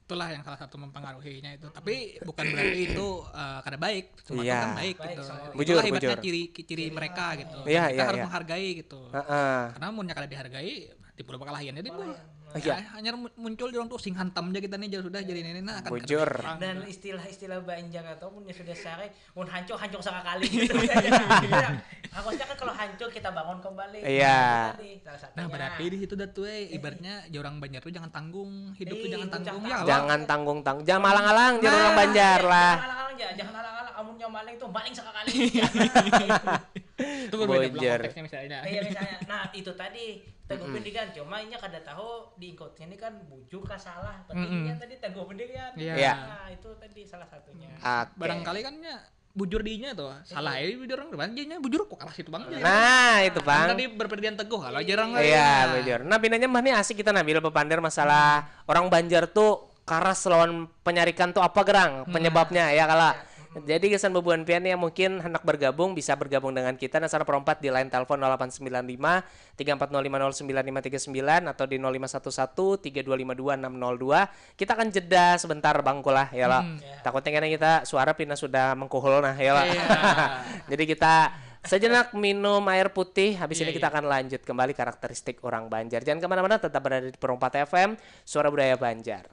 Itulah yang salah satu mempengaruhinya itu. Tapi bukan berarti itu eh, kada baik. Sumbatung Iya. Kan baik gitu. Bujur, Itulah hebatnya bujur. ciri ciri mereka gitu. Iya, Dan kita iya, harus iya. menghargai gitu. Heeh. Karena munnya kada dihargai, timbul bakalahian jadi pun. Iya. Ya, hanya mu- muncul di orang tuh sing hantam aja kita nih jadi sudah jadi ini nah kan Bujur. kada- Dan istilah-istilah Banjar atau munnya sudah sarai, mun hancur hancur sakakali gitu. Ya. Harusnya kan kalau hancur kita bangun kembali. Iya. Tadi, salah satunya. Nah, berarti di situ dah tuh eh, ibaratnya ya orang Banjar tuh jangan tanggung, hidup tuh Ih, jangan itu tanggung cakap. Ya, Jangan tanggung-tanggung, jangan malang-alang jadi orang Banjar lah. Jangan alang-alang aja, jangan alang-alang. Amunnya maling tuh maling sakakali. Itu berbeda Banjar. Konteksnya misalnya. Iya misalnya, nah itu tadi Teguh Pendirian, cuma inya kada tahu di ingkutnya ini kan bujur kah salah. Pentingnya tadi Teguh Pendirian. Iya. Iya. Nah itu tadi salah satunya. Oke. Barangkali kan nya bujur di inya tuh. Salah aja bujur orang depan jadinya bujur kok kalah situ bang. Nah, itu Bang. Tadi berpergian Teguh kalau jarang lah. Iya, bujur. Nah, pinanya mah nih asik kita Nabil bepander masalah orang Banjar tuh karas lawan penyarikan tuh apa gerang penyebabnya ya kala. Jadi gasan bubuhan pian yang mungkin hendak bergabung bisa bergabung dengan kita nah salah perompat di line telepon nol delapan sembilan lima tiga empat nol lima nol sembilan lima tiga sembilan atau di nol lima satu satu tiga dua lima dua enam nol dua. Kita akan jeda sebentar bangkulah ya lah. Takutnya kena kita suara pina sudah mengkuhul nah ya lah. Jadi kita sejenak minum air putih habis ini kita akan lanjut kembali karakteristik orang Banjar. Jangan kemana-mana, tetap berada di Perompat F M, Suara Budaya Banjar.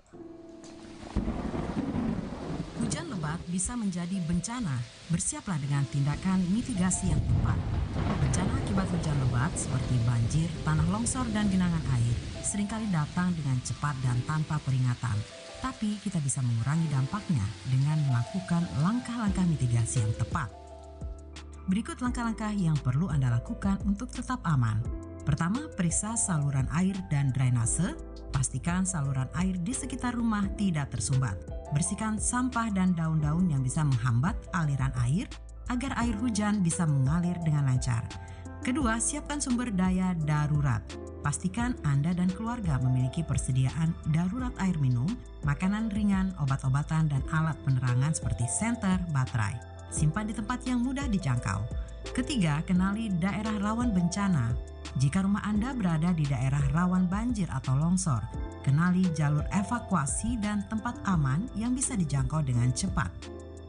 Hujan lebat bisa menjadi bencana. Bersiaplah dengan tindakan mitigasi yang tepat. Bencana akibat hujan lebat seperti banjir, tanah longsor, dan genangan air seringkali datang dengan cepat dan tanpa peringatan. Tapi kita bisa mengurangi dampaknya dengan melakukan langkah-langkah mitigasi yang tepat. Berikut langkah-langkah yang perlu Anda lakukan untuk tetap aman. Pertama, periksa saluran air dan drainase. Pastikan saluran air di sekitar rumah tidak tersumbat. Bersihkan sampah dan daun-daun yang bisa menghambat aliran air agar air hujan bisa mengalir dengan lancar. Kedua, siapkan sumber daya darurat. Pastikan Anda dan keluarga memiliki persediaan darurat air minum, makanan ringan, obat-obatan, dan alat penerangan seperti senter, baterai. Simpan di tempat yang mudah dijangkau. Ketiga, kenali daerah rawan bencana. Jika rumah Anda berada di daerah rawan banjir atau longsor, kenali jalur evakuasi dan tempat aman yang bisa dijangkau dengan cepat.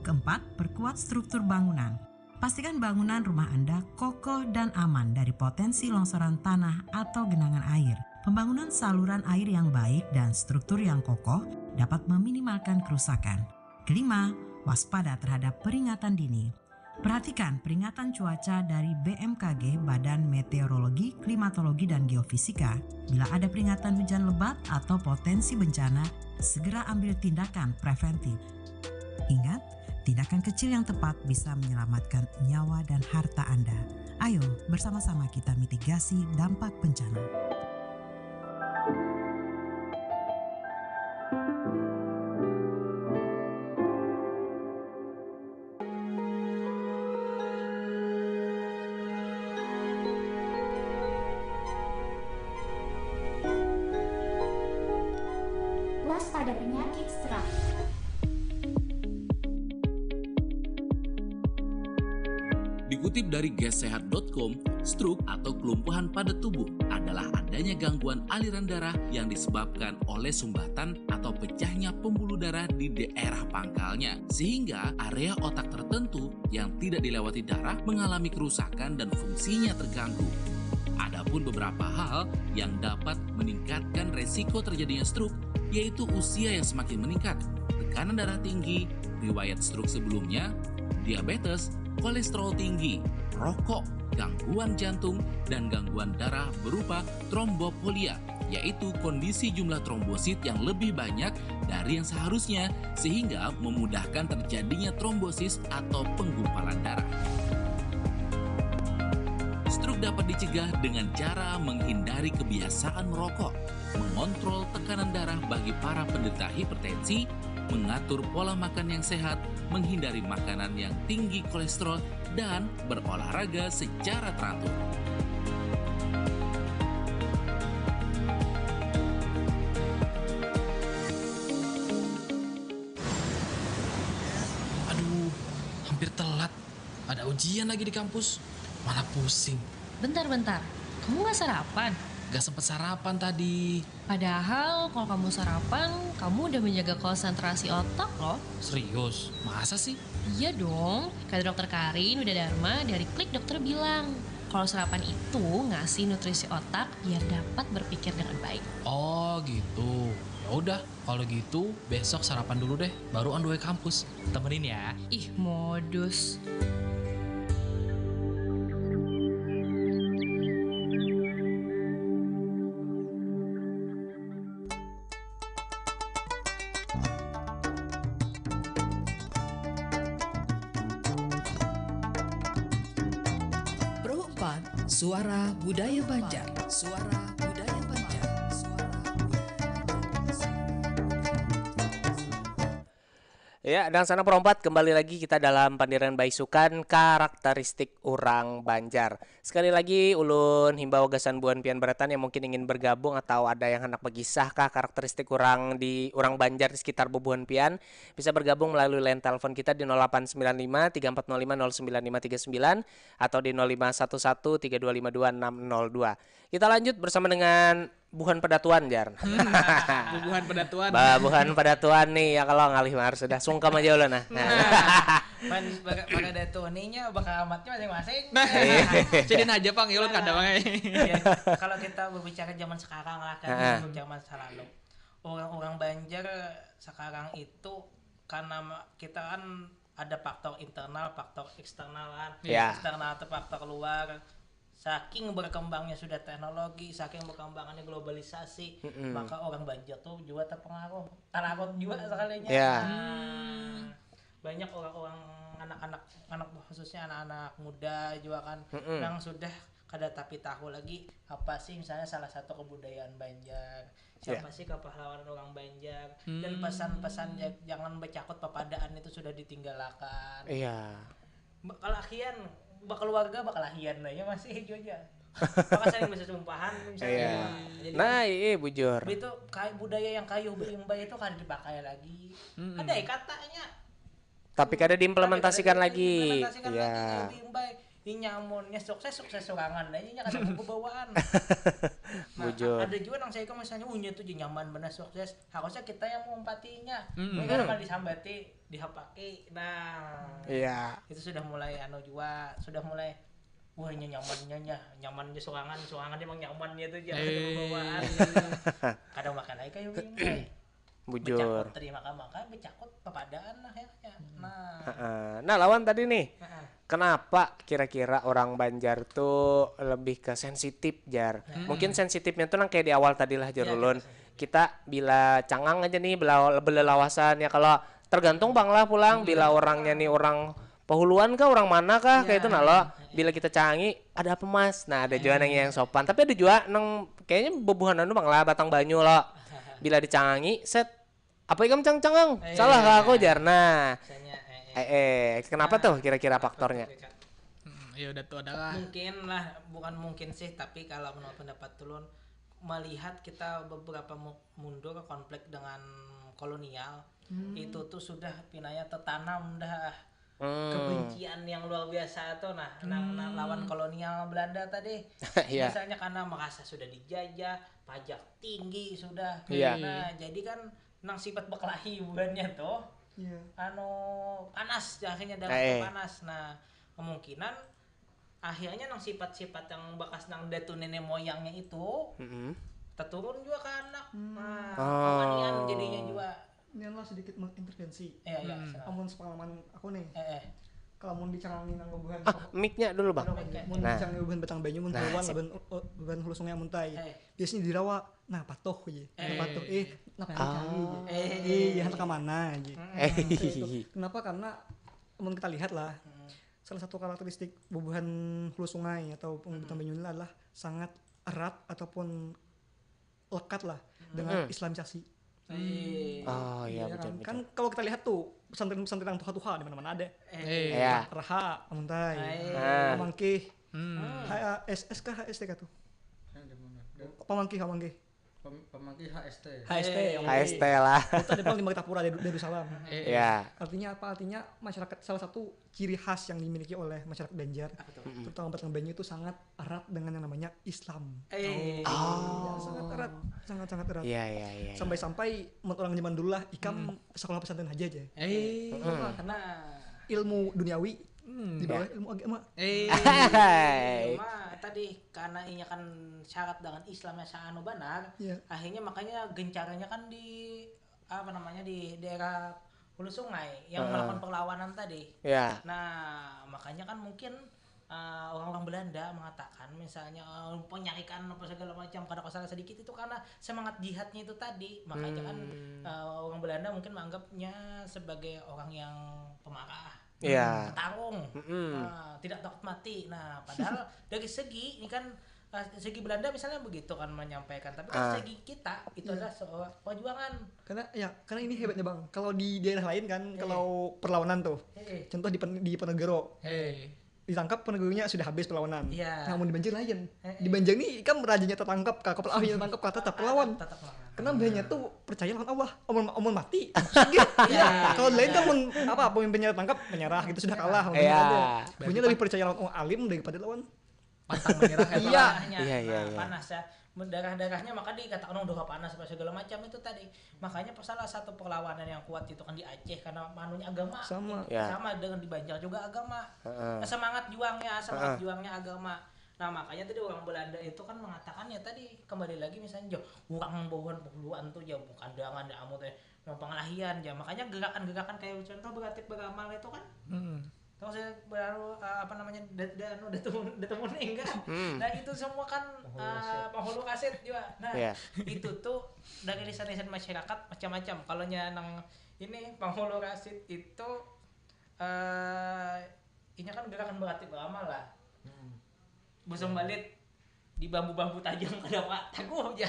Keempat, perkuat struktur bangunan. Pastikan bangunan rumah Anda kokoh dan aman dari potensi longsoran tanah atau genangan air. Pembangunan saluran air yang baik dan struktur yang kokoh dapat meminimalkan kerusakan. Kelima, waspada terhadap peringatan dini. Perhatikan peringatan cuaca dari B M K G, Badan Meteorologi, Klimatologi, dan Geofisika. Bila ada peringatan hujan lebat atau potensi bencana, segera ambil tindakan preventif. Ingat, tindakan kecil yang tepat bisa menyelamatkan nyawa dan harta Anda. Ayo, bersama-sama kita mitigasi dampak bencana. Waspada penyakit stroke. Dikutip dari gessehat dot com, stroke atau kelumpuhan padat tubuh adalah adanya gangguan aliran darah yang disebabkan oleh sumbatan atau pecahnya pembuluh darah di daerah pangkalnya, sehingga area otak tertentu yang tidak dilewati darah mengalami kerusakan dan fungsinya terganggu. Adapun beberapa hal yang dapat meningkatkan resiko terjadinya stroke yaitu usia yang semakin meningkat, tekanan darah tinggi, riwayat stroke sebelumnya, diabetes, kolesterol tinggi, rokok, gangguan jantung, dan gangguan darah berupa trombopolia, yaitu kondisi jumlah trombosit yang lebih banyak dari yang seharusnya sehingga memudahkan terjadinya trombosis atau penggumpalan darah. Stroke dapat dicegah dengan cara menghindari kebiasaan merokok, mengontrol tekanan darah bagi para penderita hipertensi, mengatur pola makan yang sehat, menghindari makanan yang tinggi kolesterol, dan berolahraga secara teratur. Gajian lagi di kampus, malah pusing. Bentar-bentar, kamu nggak sarapan? Gak sempet sarapan tadi. Padahal kalau kamu sarapan, kamu udah menjaga konsentrasi otak loh. Serius? Masa sih? Iya dong, kata dokter Karin Widadarma dari Klik Dokter bilang, kalau sarapan itu ngasih nutrisi otak biar dapat berpikir dengan baik. Oh gitu. Ya udah, kalau gitu besok sarapan dulu deh, baru on the way kampus. Temenin ya. Ih, modus. Pro empat, Suara Budaya Banjar. Suara Budaya Banjar. Suara Budaya Banjar. Ya, dan sana perompat, kembali lagi kita dalam pandiran baisukan karakteristik urang Banjar. Sekali lagi, ulun himbau gasan buhan pian beratan yang mungkin ingin bergabung atau ada yang hendak bagisah kah karakteristik urang di urang Banjar di sekitar bubuhan pian, bisa bergabung melalui line telepon kita di nol delapan sembilan lima tiga empat nol lima nol sembilan lima tiga sembilan atau di nol lima satu satu tiga dua lima dua enam nol dua. Kita lanjut bersama dengan buhan pedatuan, jar. Bubuhan pedatuan. Babuhan pedatuan nih ya, kalau ngalih mar sudah sungkem aja ulun nah. Pan pada datu ininya bakal amatnya masing-masing. Sidin aja pang, ulun kada pang. Ya, kalau kita berbicara zaman sekarang lah kan, Heeh. Zaman masa lalu. Orang-orang Banjar sekarang itu karena ma- kita kan ada faktor internal, faktor eksternal kan. Ya. Eksternal itu faktor luar. Saking berkembangnya sudah teknologi, saking berkembangannya globalisasi, maka orang Banjar tuh juga terpengaruh, terarut juga sekalinya. Ya. Nah, banyak orang-orang anak-anak, anak khususnya anak-anak muda juga kan, yang sudah kada tapi tahu lagi apa sih misalnya salah satu kebudayaan Banjar, siapa sih kepahlawanan orang Banjar, dan pesan-pesan ja- jangan bercakut pepadaan itu sudah ditinggalakan. Iya. Bakalahian, bakeluarga bakalahian lah ya masih itu aja. Maka saling bisa sumpahan misalnya. Iya. Jadi Nah, iya bujur. itu kayak budaya yang kayuh beimbai itu kada dipakai lagi. Ada ya katanya. Tapi kada diimplementasikan Tapi lagi. diimplementasikan Iya. Lagi, kayak beimbai. Ini nyamunnya sukses, sukses sorangan aja nya kada bebawaan. Nah, Bujur. Ada juga nang saya misalnya, oh, nya tuh nyaman benar sukses. Harusnya kita yang mengumpatinya. Mereka malah disambati, dihapaki. Nah, Iya. itu sudah mulai anu juga, sudah mulai wah ini nyamannya nya, nyamannya sorangan, sorangan emang nyamannya tuh jangan Eh. bebawaan. Kadang makan aja kayak beimbai. Bujur. Becakut terima kasih, maka becakut pepadaan lah ya. Ya. Nah, Heeh. Nah, lawan tadi nih, heeh. kenapa kira-kira orang Banjar tuh lebih ke sensitif, jar? Mungkin sensitifnya tuh nang kayak di awal tadi lah, jar Iya, ulun. iya, Kita bila cangang aja nih, bela- belelawasan ya, kalau tergantung bang lah pulang, bila orangnya nih orang Pahuluan kah, orang mana kah, kayak itu nah lo. Bila kita cangangi, ada apa mas? Nah, ada jua nang yang sopan, tapi ada jua nang kayaknya bebuhan anu bang lah, batang banyu lo. Bila dicangangi, set, apa ikam cang-cangang? Salah kah aku, jar. Nah, Misalnya, eh, eh. eh, eh, kenapa tuh kira-kira faktornya? Hmm, ya udah tuh adalah. Mungkin lah, bukan mungkin sih, tapi kalau menurut pendapat ulun, melihat kita beberapa mu- mundur konflik dengan kolonial, itu tuh sudah pinanya tertanam dah Hmm. kebencian yang luar biasa tuh, nah, nang, nang lawan kolonial Belanda tadi. Iya. Misalnya karena merasa sudah dijajah, pajak tinggi sudah. Iya. Nah, jadi kan nang sifat berkelahi buhannya tuh, Iya. anu, panas, akhirnya darah Eh. tuh panas. Nah, kemungkinan akhirnya nang sifat-sifat yang bekas nang datu nenek moyangnya itu Mm-mm. terturun juga ke anak. Nah, Oh. kemanian jadinya juga. Ini lah sedikit mengintervensi. Iya, iya. Hmm. Silakan. Amun sepengalaman aku nih, Eh, eh. kalau mun dicangangi nang bebuhan Ah, mic-nya dulu bang. Aduh, Oke. mun Nah. dicangangi bebuhan batang banyu, mun Nah, haluan sip. laban uh, bebuhan hulu sungai amun tai. Eh. Biasanya dirawa, nah patuh aja. Nah Eh. patuh, eh, nah Ah. patuh aja. Eh. Iya, handak kemana aja. Eh, Itu. Kenapa? Karena mun kita lihat lah, salah satu karakteristik bebuhan hulu sungai atau batang banyu ini adalah sangat erat ataupun lekat lah dengan Hmm. Islamisasi. Eh. Oh iya, Iya betul kan? betul. Kan kalau kita lihat tuh pesantren-pesantren yang tuha-tuha di mana-mana ada. Eh. Ya. Raha, Amuntai. Eh. Nah. Pamangkih. Hmm. H S S kah H S T kah tuh? Pamangkih, Pamangkih. Pem- Pemangki H S T. H S T. Eh, Oke. H S T lah. Itu ada di Mangkapura, Darussalam. Eh, Ya. Artinya apa? Artinya masyarakat, salah satu ciri khas yang dimiliki oleh masyarakat Banjar, terutama Batang Banyu, itu sangat erat dengan yang namanya Islam. Eh. Ya, sangat erat, sangat-sangat erat. Iya, iya, iya. Sampai-sampai menurut orang zaman dulu lah, ikam sekolah pesantren aja aja. Eh. Cuma karena ilmu duniawi di bawah ilmu agama. Eh. Hai. Cuma tadi karena inya kan syarat dengan Islam yang anu banar, Iya. akhirnya makanya gencarnya kan di apa namanya di daerah Hulu Sungai yang melakukan perlawanan tadi. Ya. Nah, makanya kan mungkin uh, orang-orang Belanda mengatakan misalnya uh, penyarikan apa segala macam kada kasar sedikit itu karena semangat jihadnya itu tadi. Makanya kan uh, orang Belanda mungkin menganggapnya sebagai orang yang pemarah, Iya. petarung, Mm-mm. uh, tidak takut mati. Nah, padahal dari segi ini kan uh, segi Belanda misalnya begitu kan menyampaikan, tapi kan Ah. segi kita itu adalah sebuah perjuangan. Karena ya, karena ini hebatnya, Bang. Kalau di daerah lain kan, kalau perlawanan tuh, Eh, contoh di Pen- di Ponorogo, Eh. ditangkap Pononegonya sudah habis perlawanan. Iya. Namun di Banjar lain. Eh, Di Banjar nih ikam rajanya tertangkap, ka- kepala akhirnya tertangkap, kata tetap perlawan. Tetap perlawanan. Karena banyak tuh percaya lawan Allah. Amun amun mati, maksudnya. Iya. Kalau lain kan mun apa pemimpinnya tertangkap menyerah gitu, sudah kalah. Maksudnya Iya. ada. Punya lebih percaya lawan orang alim daripada lawan. Pantang menyerah ya. Iya. Darahnya, Iya, iya, nah, iya. Panas ya. Darah-darahnya maka dikatakan orang doa panas apa segala macam itu tadi. Makanya salah satu perlawanan yang kuat itu kan di Aceh karena manunya agama. Sama. Ya. Sama dengan di Banjar juga agama. Heeh. Semangat juangnya, semangat juangnya agama. Nah, makanya tadi orang Belanda itu kan mengatakan ya tadi kembali lagi misalnya jo orang bohon puluhan tuh ya bukan dangan ya amu teh yang pengalahian ya. Makanya gerakan-gerakan kayak contoh berarti beramal itu kan Hmm. Tahu saya baru uh, apa namanya da- da- anu, datumun datumun enggak. Hmm. Nah itu semua kan uh, penghulu kasit juga. Nah Iya. Itu tuh dari lisan-lisan masyarakat macam-macam. Kalau nya nang ini penghulu kasit itu uh, inya kan gerakan berarti beramal lah. Busung balit di bambu-bambu tajam kada apa taguh aja.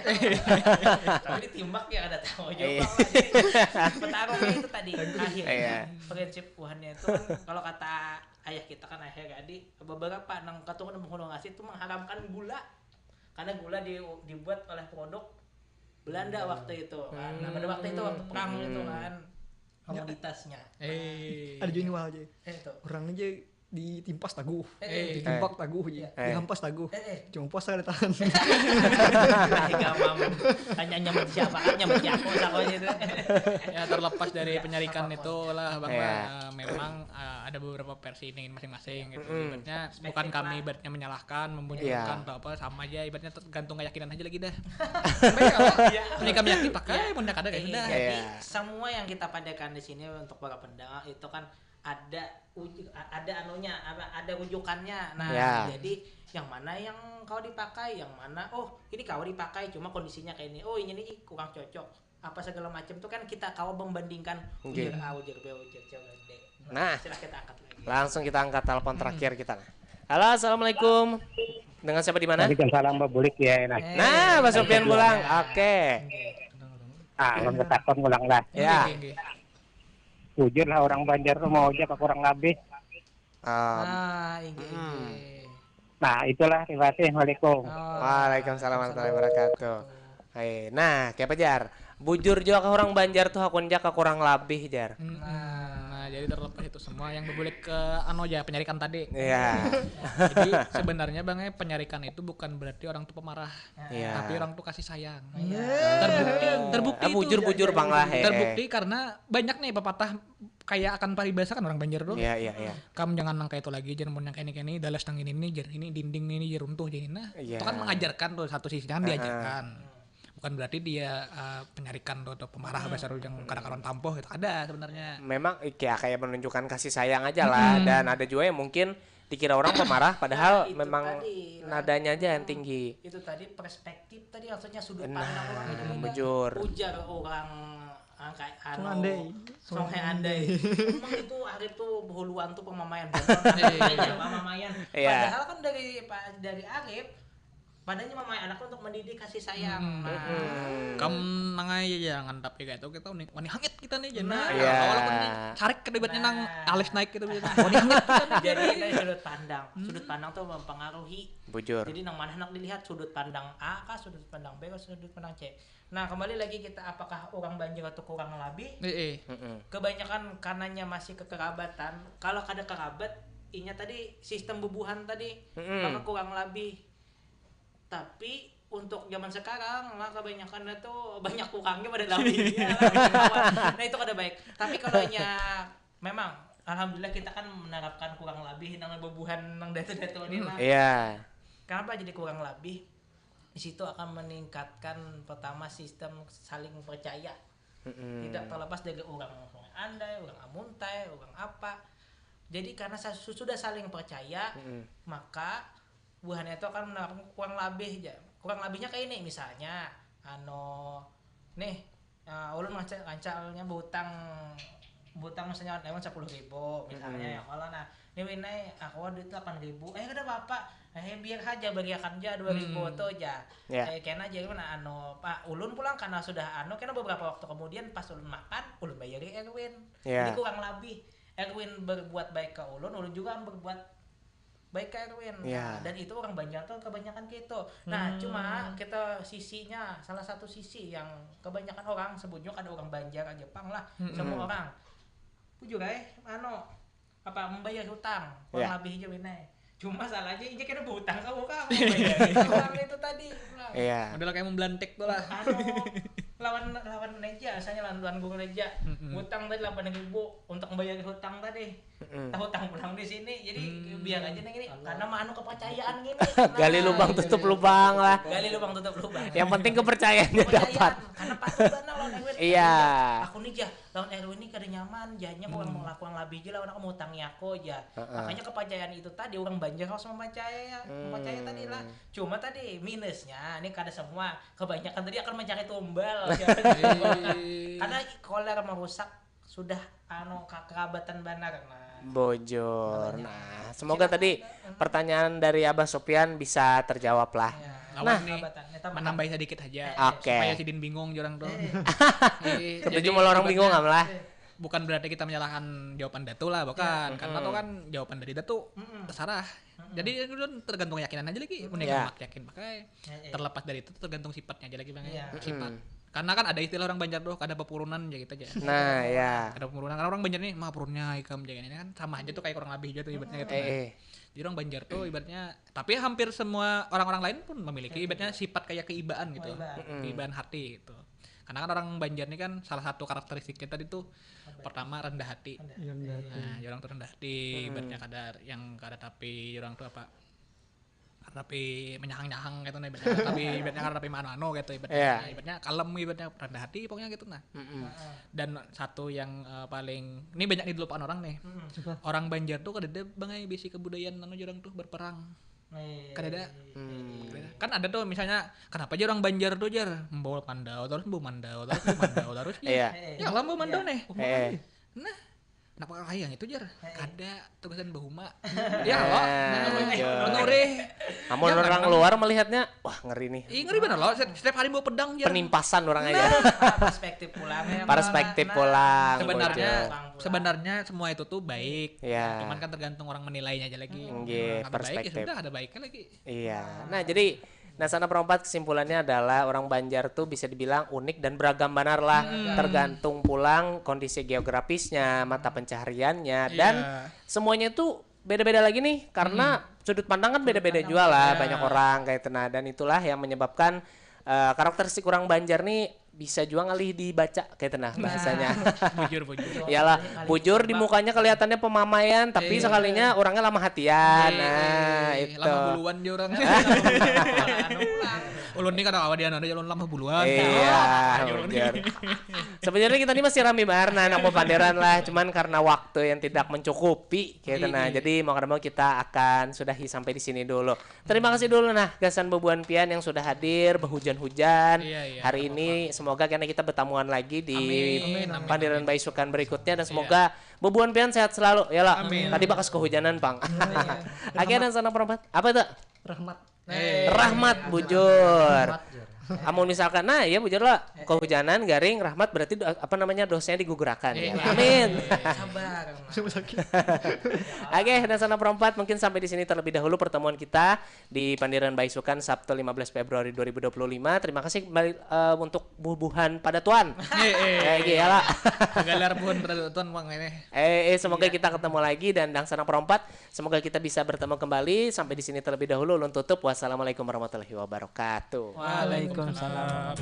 Tapi ditimbak ya kada tahu juga. Iya. Jadi, petarungnya itu tadi akhirnya Iya. prinsip buhannya itu kan kalau kata ayah kita kan ayah Gadi beberapa nang katong udah menghulung ngasih itu mengharamkan gula karena gula di, dibuat oleh produk Belanda waktu itu kan. Nah, pada waktu itu waktu perang itu kan komoditasnya. Eh. Ada juga wah aja. Eh itu. Orang aja ditimpas taguh. Eh, Ditimpak taguh aja. Iya. Eh. Dihampas taguh. Eh, eh. Cuma puasa ditahan. Gamam. Tanya nyaman siapa kan nyaman siapa sakonya itu. Ya, terlepas dari penyarikan itu lah, Bang, Iya. eh, memang eh, ada beberapa versi ini masing-masing gitu. Ibaratnya bukan kami ibaratnya menyalahkan, membunyikan Iya. atau apa, sama aja ibaratnya tergantung keyakinan aja lagi dah. Ini kami yakin pakai, mun kada kayak Iya, sudah. jadi Iya. semua yang kita padekan di sini untuk para pendengar itu kan ada uju- ada anunya apa ada rujukannya. Nah, Ya. jadi yang mana yang kau dipakai, yang mana oh ini kau dipakai cuma kondisinya kayak ini. Oh, ini nih kurang cocok. Apa segala macam tuh kan kita kau membandingkan Oke. ujar A ujar B ujar C ujar D. Nah. Silahkan kita angkat lagi. Langsung kita angkat telepon terakhir kita nah. Halo, assalamualaikum. Dengan siapa di mana? Waalaikumsalam Mbak Bulik ya. Nah. Nah, Mas Sofian pulang. Oke. Ah, mun ketakon ulang lah. Ya. Oke, oke. Bujur lah orang Banjar tuh mau aja kurang lebih. Um, Nah, inggih inggih. Nah, itulah terima kasih. Waalaikum. Oh, Waalaikumsalam warahmatullahi wabarakatuh. Hai, nah, kayak apa jar? Bujur juga ke orang Banjar tuh hakun ja ke kurang lebih jar. Mm-mm. Nah, jadi terlepas itu semua yang berbulik ke anu aja penyarikan tadi. Iya. Jadi sebenarnya bang eh, penyarikan itu bukan berarti orang tuh pemarah, Iya. tapi orang tuh kasih sayang. Iya. Terbukti, terbukti Ah, itu. bujur-bujur bang lah. Eh. Terbukti karena banyak nih pepatah kayak akan paribasa kan orang Banjar tuh. Iya, iya, iya. Kamu jangan nang kayak itu lagi, jangan mau yang kayak ini kayak ini, dalas nang ini nih, jar ini dinding nih, jar runtuh jar ini. Nah, Iya. itu kan mengajarkan tuh satu sisi, jangan diajarkan. Bukan berarti dia eh, penyarikan tuh atau pemarah bahasa yang kada karuan tampoh gitu. Ada sebenarnya. Memang kayak kayak menunjukkan kasih sayang aja lah dan ada juga yang mungkin dikira orang pemarah padahal Nah, itu memang tadi, lah. Nadanya aja yang tinggi. Itu tadi perspektif tadi maksudnya sudut Nah, pandang orang itu beda. Bujur. Ujar orang angkai anu Sungai Andai. Sungai Andai. Emang itu hari tuh huluan tuh pemamaian bener. Apa mamaian. Iya. Padahal kan dari Pak dari Arif Padanya mamai anak untuk mendidik kasih sayang. Nah. Kam nangai aja jangan tapi kayak itu kita nih wani hangit kita nih jadi. Nah. Iya. Walaupun ini carik kedebatnya nang Nah. alis naik gitu bisa. Wani hangit kita nih. Jadi dari sudut pandang, sudut pandang tuh mempengaruhi. Bujur. Jadi nang mana hendak dilihat, sudut pandang A kah, sudut pandang B kah, sudut pandang C. Nah, kembali lagi kita, apakah orang Banjar atau kurang labih? Eh, eh. Mm-mm. Kebanyakan karenanya masih kekerabatan. Kalau kada kerabat, inya tadi sistem bubuhan tadi, Mm-mm. maka kurang labih. Tapi untuk zaman sekarang lah, kebanyakannya tuh banyak kurangnya pada labihnya lah. Nah, itu kada baik. Tapi kalau nya memang alhamdulillah kita kan menerapkan kurang labih nang bubuhan nang datu-datu ini lah. Iya. Kenapa jadi kurang labih? Di situ akan meningkatkan pertama sistem saling percaya. Mm-mm. Tidak terlepas dari orang, orang andai, orang amuntai, orang apa. Jadi karena sa- su- sudah saling percaya, Mm-mm. maka buhannya itu akan menerapkan kurang labih aja. Kurang labihnya kayak ini misalnya, ano nih, uh, ulun rancak rancaknya berhutang berhutang misalnya lawan Erwin sepuluh ribu misalnya ya kalau nah ini Winai aku ada duit delapan ribu eh kada apa-apa eh biar aja beriakan aja dua ribu Hmm. tu aja Ya. eh kena aja mana anu pak ulun pulang karena sudah anu kena beberapa waktu kemudian pas ulun makan ulun bayari Erwin Ya. jadi kurang labih Erwin berbuat baik ke ulun ulun juga berbuat baik ke Erwin Ya. Nah, dan itu orang Banjar tuh kebanyakan gitu nah Hmm. cuma kita sisinya salah satu sisi yang kebanyakan orang sebutnya ada orang Banjar aja pang lah Mm-mm. semua orang bujur eh anu apa membayar hutang kurang Ya. labih aja Winai cuma salahnya ini kena berhutang ke orang membayar hutang itu tadi pulang Iya. Model kayak membelantik tuh lah. anu lawan lawan Neja misalnya lawan tuan guru Neja Mm-mm. hutang tadi delapan ribu untuk membayar hutang tadi Mm-mm. tahu hutang pulang di sini jadi Hmm. biar aja nih gini karena anu kepercayaan gini Gali lubang tutup lubang lah. gali lubang tutup lubang Yang penting kepercayaannya Kepercayaan. dapat. Karena patuh banar lawan Erwin Iya. aku nih jah lawan Erwin ini kada nyaman jahnya kurang hmm. Kurang lebih aja lawan aku mau utangnya aku aja Heeh. Makanya kepercayaan itu tadi orang Banjar harus mempercayai ya mempercayai Hmm. Tadi lah cuma tadi minusnya ini kada semua kebanyakan tadi akan mencari tumbal karena koler merusak sudah anu kekerabatan banar nah Bujur. Nah, semoga tadi pertanyaan dari Abah Sopian bisa terjawab lah. ya. Lawan nih Kekerabatan. Ya, tambah. Menambahi sedikit aja Oke. Supaya sidin bingung orang tuh. Eh, Ketujuh jadi malah orang ibaratnya bingung am lah. Bukan berarti kita menyalahkan jawaban datu lah, bukan. Karena tuh kan jawaban dari datu Mm-mm. terserah. Jadi itu kan tergantung keyakinan aja lagi. Mun Ya. Mak yakin pakai. Eh, eh. Terlepas dari itu tergantung sifatnya aja lagi bang. Iya. Sifat. Karena kan ada istilah orang Banjar tuh kada pepurunan aja gitu aja. Nah, ya. Kada pepurunan karena orang Banjar nih mah purunnya ikam jaga ini kan sama aja tuh kayak kurang lebih aja tuh ibaratnya gitu. Eh, Kan. eh. Jadi orang Banjar tuh ibaratnya tapi hampir semua orang-orang lain pun memiliki ibaratnya sifat kayak keibaan gitu. Keibaan. Keibaan hati gitu. Karena kan orang Banjar nih kan salah satu karakteristiknya tadi tuh pertama rendah hati. Iya, rendah hati. Nah, orang tuh rendah hati, ibaratnya kadar yang kada tapi orang tuh apa? Kada tapi menyahang-nyahang gitu nih, ibaratnya kada tapi ibaratnya kada tapi mano-ano gitu, ibaratnya Iya. ibaratnya kalem, ibaratnya rendah hati pokoknya gitu nah. Mm-mm. Dan satu yang eh, paling ini banyak nih dilupakan orang nih. Mm-mm. Orang Banjar tuh kada ada bangai bisi kebudayaan anu orang tuh berperang. Eh, Kada ada. Hmm. Kan ada tuh misalnya kenapa aja orang Banjar tuh jar membawa mandau terus membawa mandau terus membawa mandau terus nih. Iya. eh, Ya lah membawa mandau nih. Eh. Nah, kenapa kalian itu jar? Kada tugasan bahuma. Ya lo. Nah, iya. Menurih. Namun orang luar melihatnya, wah ngeri nih. Ih ngeri bener lo. Setiap, setiap hari bawa pedang jar. Penimpasan orang aja. Nah, perspektif pulang ya. Perspektif Nah, pulang. Sebenarnya Bocil. Pulang, pulang. sebenarnya semua itu tuh baik. Ya. Cuman kan tergantung orang menilainya aja lagi. Nggih, Kalau baik ya perspektif. Sudah ada baiknya lagi. Iya. Nah, jadi nah sana perempat kesimpulannya adalah orang Banjar tuh bisa dibilang unik dan beragam banar lah. Tergantung pulang kondisi geografisnya, mata pencahariannya dan Iya. semuanya tuh beda-beda lagi nih karena sudut pandang kan beda-beda juga lah banyak orang kayak itu. Nah, dan itulah yang menyebabkan eh, karakteristik orang Banjar nih bisa juga ngalih dibaca kayak itu nah bahasanya. Bujur bujur. Yalah, bujur di mukanya kelihatannya pemamaian tapi Iya. Sekalinya orangnya lamah hatian. Nah, Eh, itu. Lama buluan dia orang. Ulun nih kada kawa dia nanda ulun lama buluan. Iya, Aduh, bujur. Sebenarnya kita ini masih rame banget nah anak papanderan lah, cuman karena waktu yang tidak mencukupi gitu nah. Iya. Jadi mau kada mau kita akan sudahi sampai di sini dulu. Terima kasih dulu nah gasan bebuan pian yang sudah hadir berhujan-hujan Iya, iya, hari nggak ini. Semoga karena kita bertamuan lagi di Amin, amin, panderan amin. Baisukan berikutnya dan semoga bebuan pian sehat selalu ya lah. Amin. Tadi bakas kehujanan pang. Oke dan sana perempat apa itu? Rahmat. Rahmat, bujur. Amun misalkan, nah, ya, bujur lah, kehujanan, garing, rahmat, berarti do-, apa namanya, dosanya digugurakan, ya. Amin. Sabar. Oke, dan sana perempat, mungkin sampai di sini terlebih dahulu pertemuan kita di Pandiran Baisukan, Sabtu lima belas Februari dua ribu dua puluh lima. Terima kasih kembali, eh, untuk bubuhan pada tuan. Eh, eh. Eh, iya lah. Galar pun pada tuan bang ini. Eh, eh, semoga kita ketemu lagi dan dangsana perompat. Semoga kita bisa bertemu kembali. Sampai di sini terlebih dahulu. Ulun tutup. Wassalamualaikum warahmatullahi wabarakatuh. Waalaikumsalam.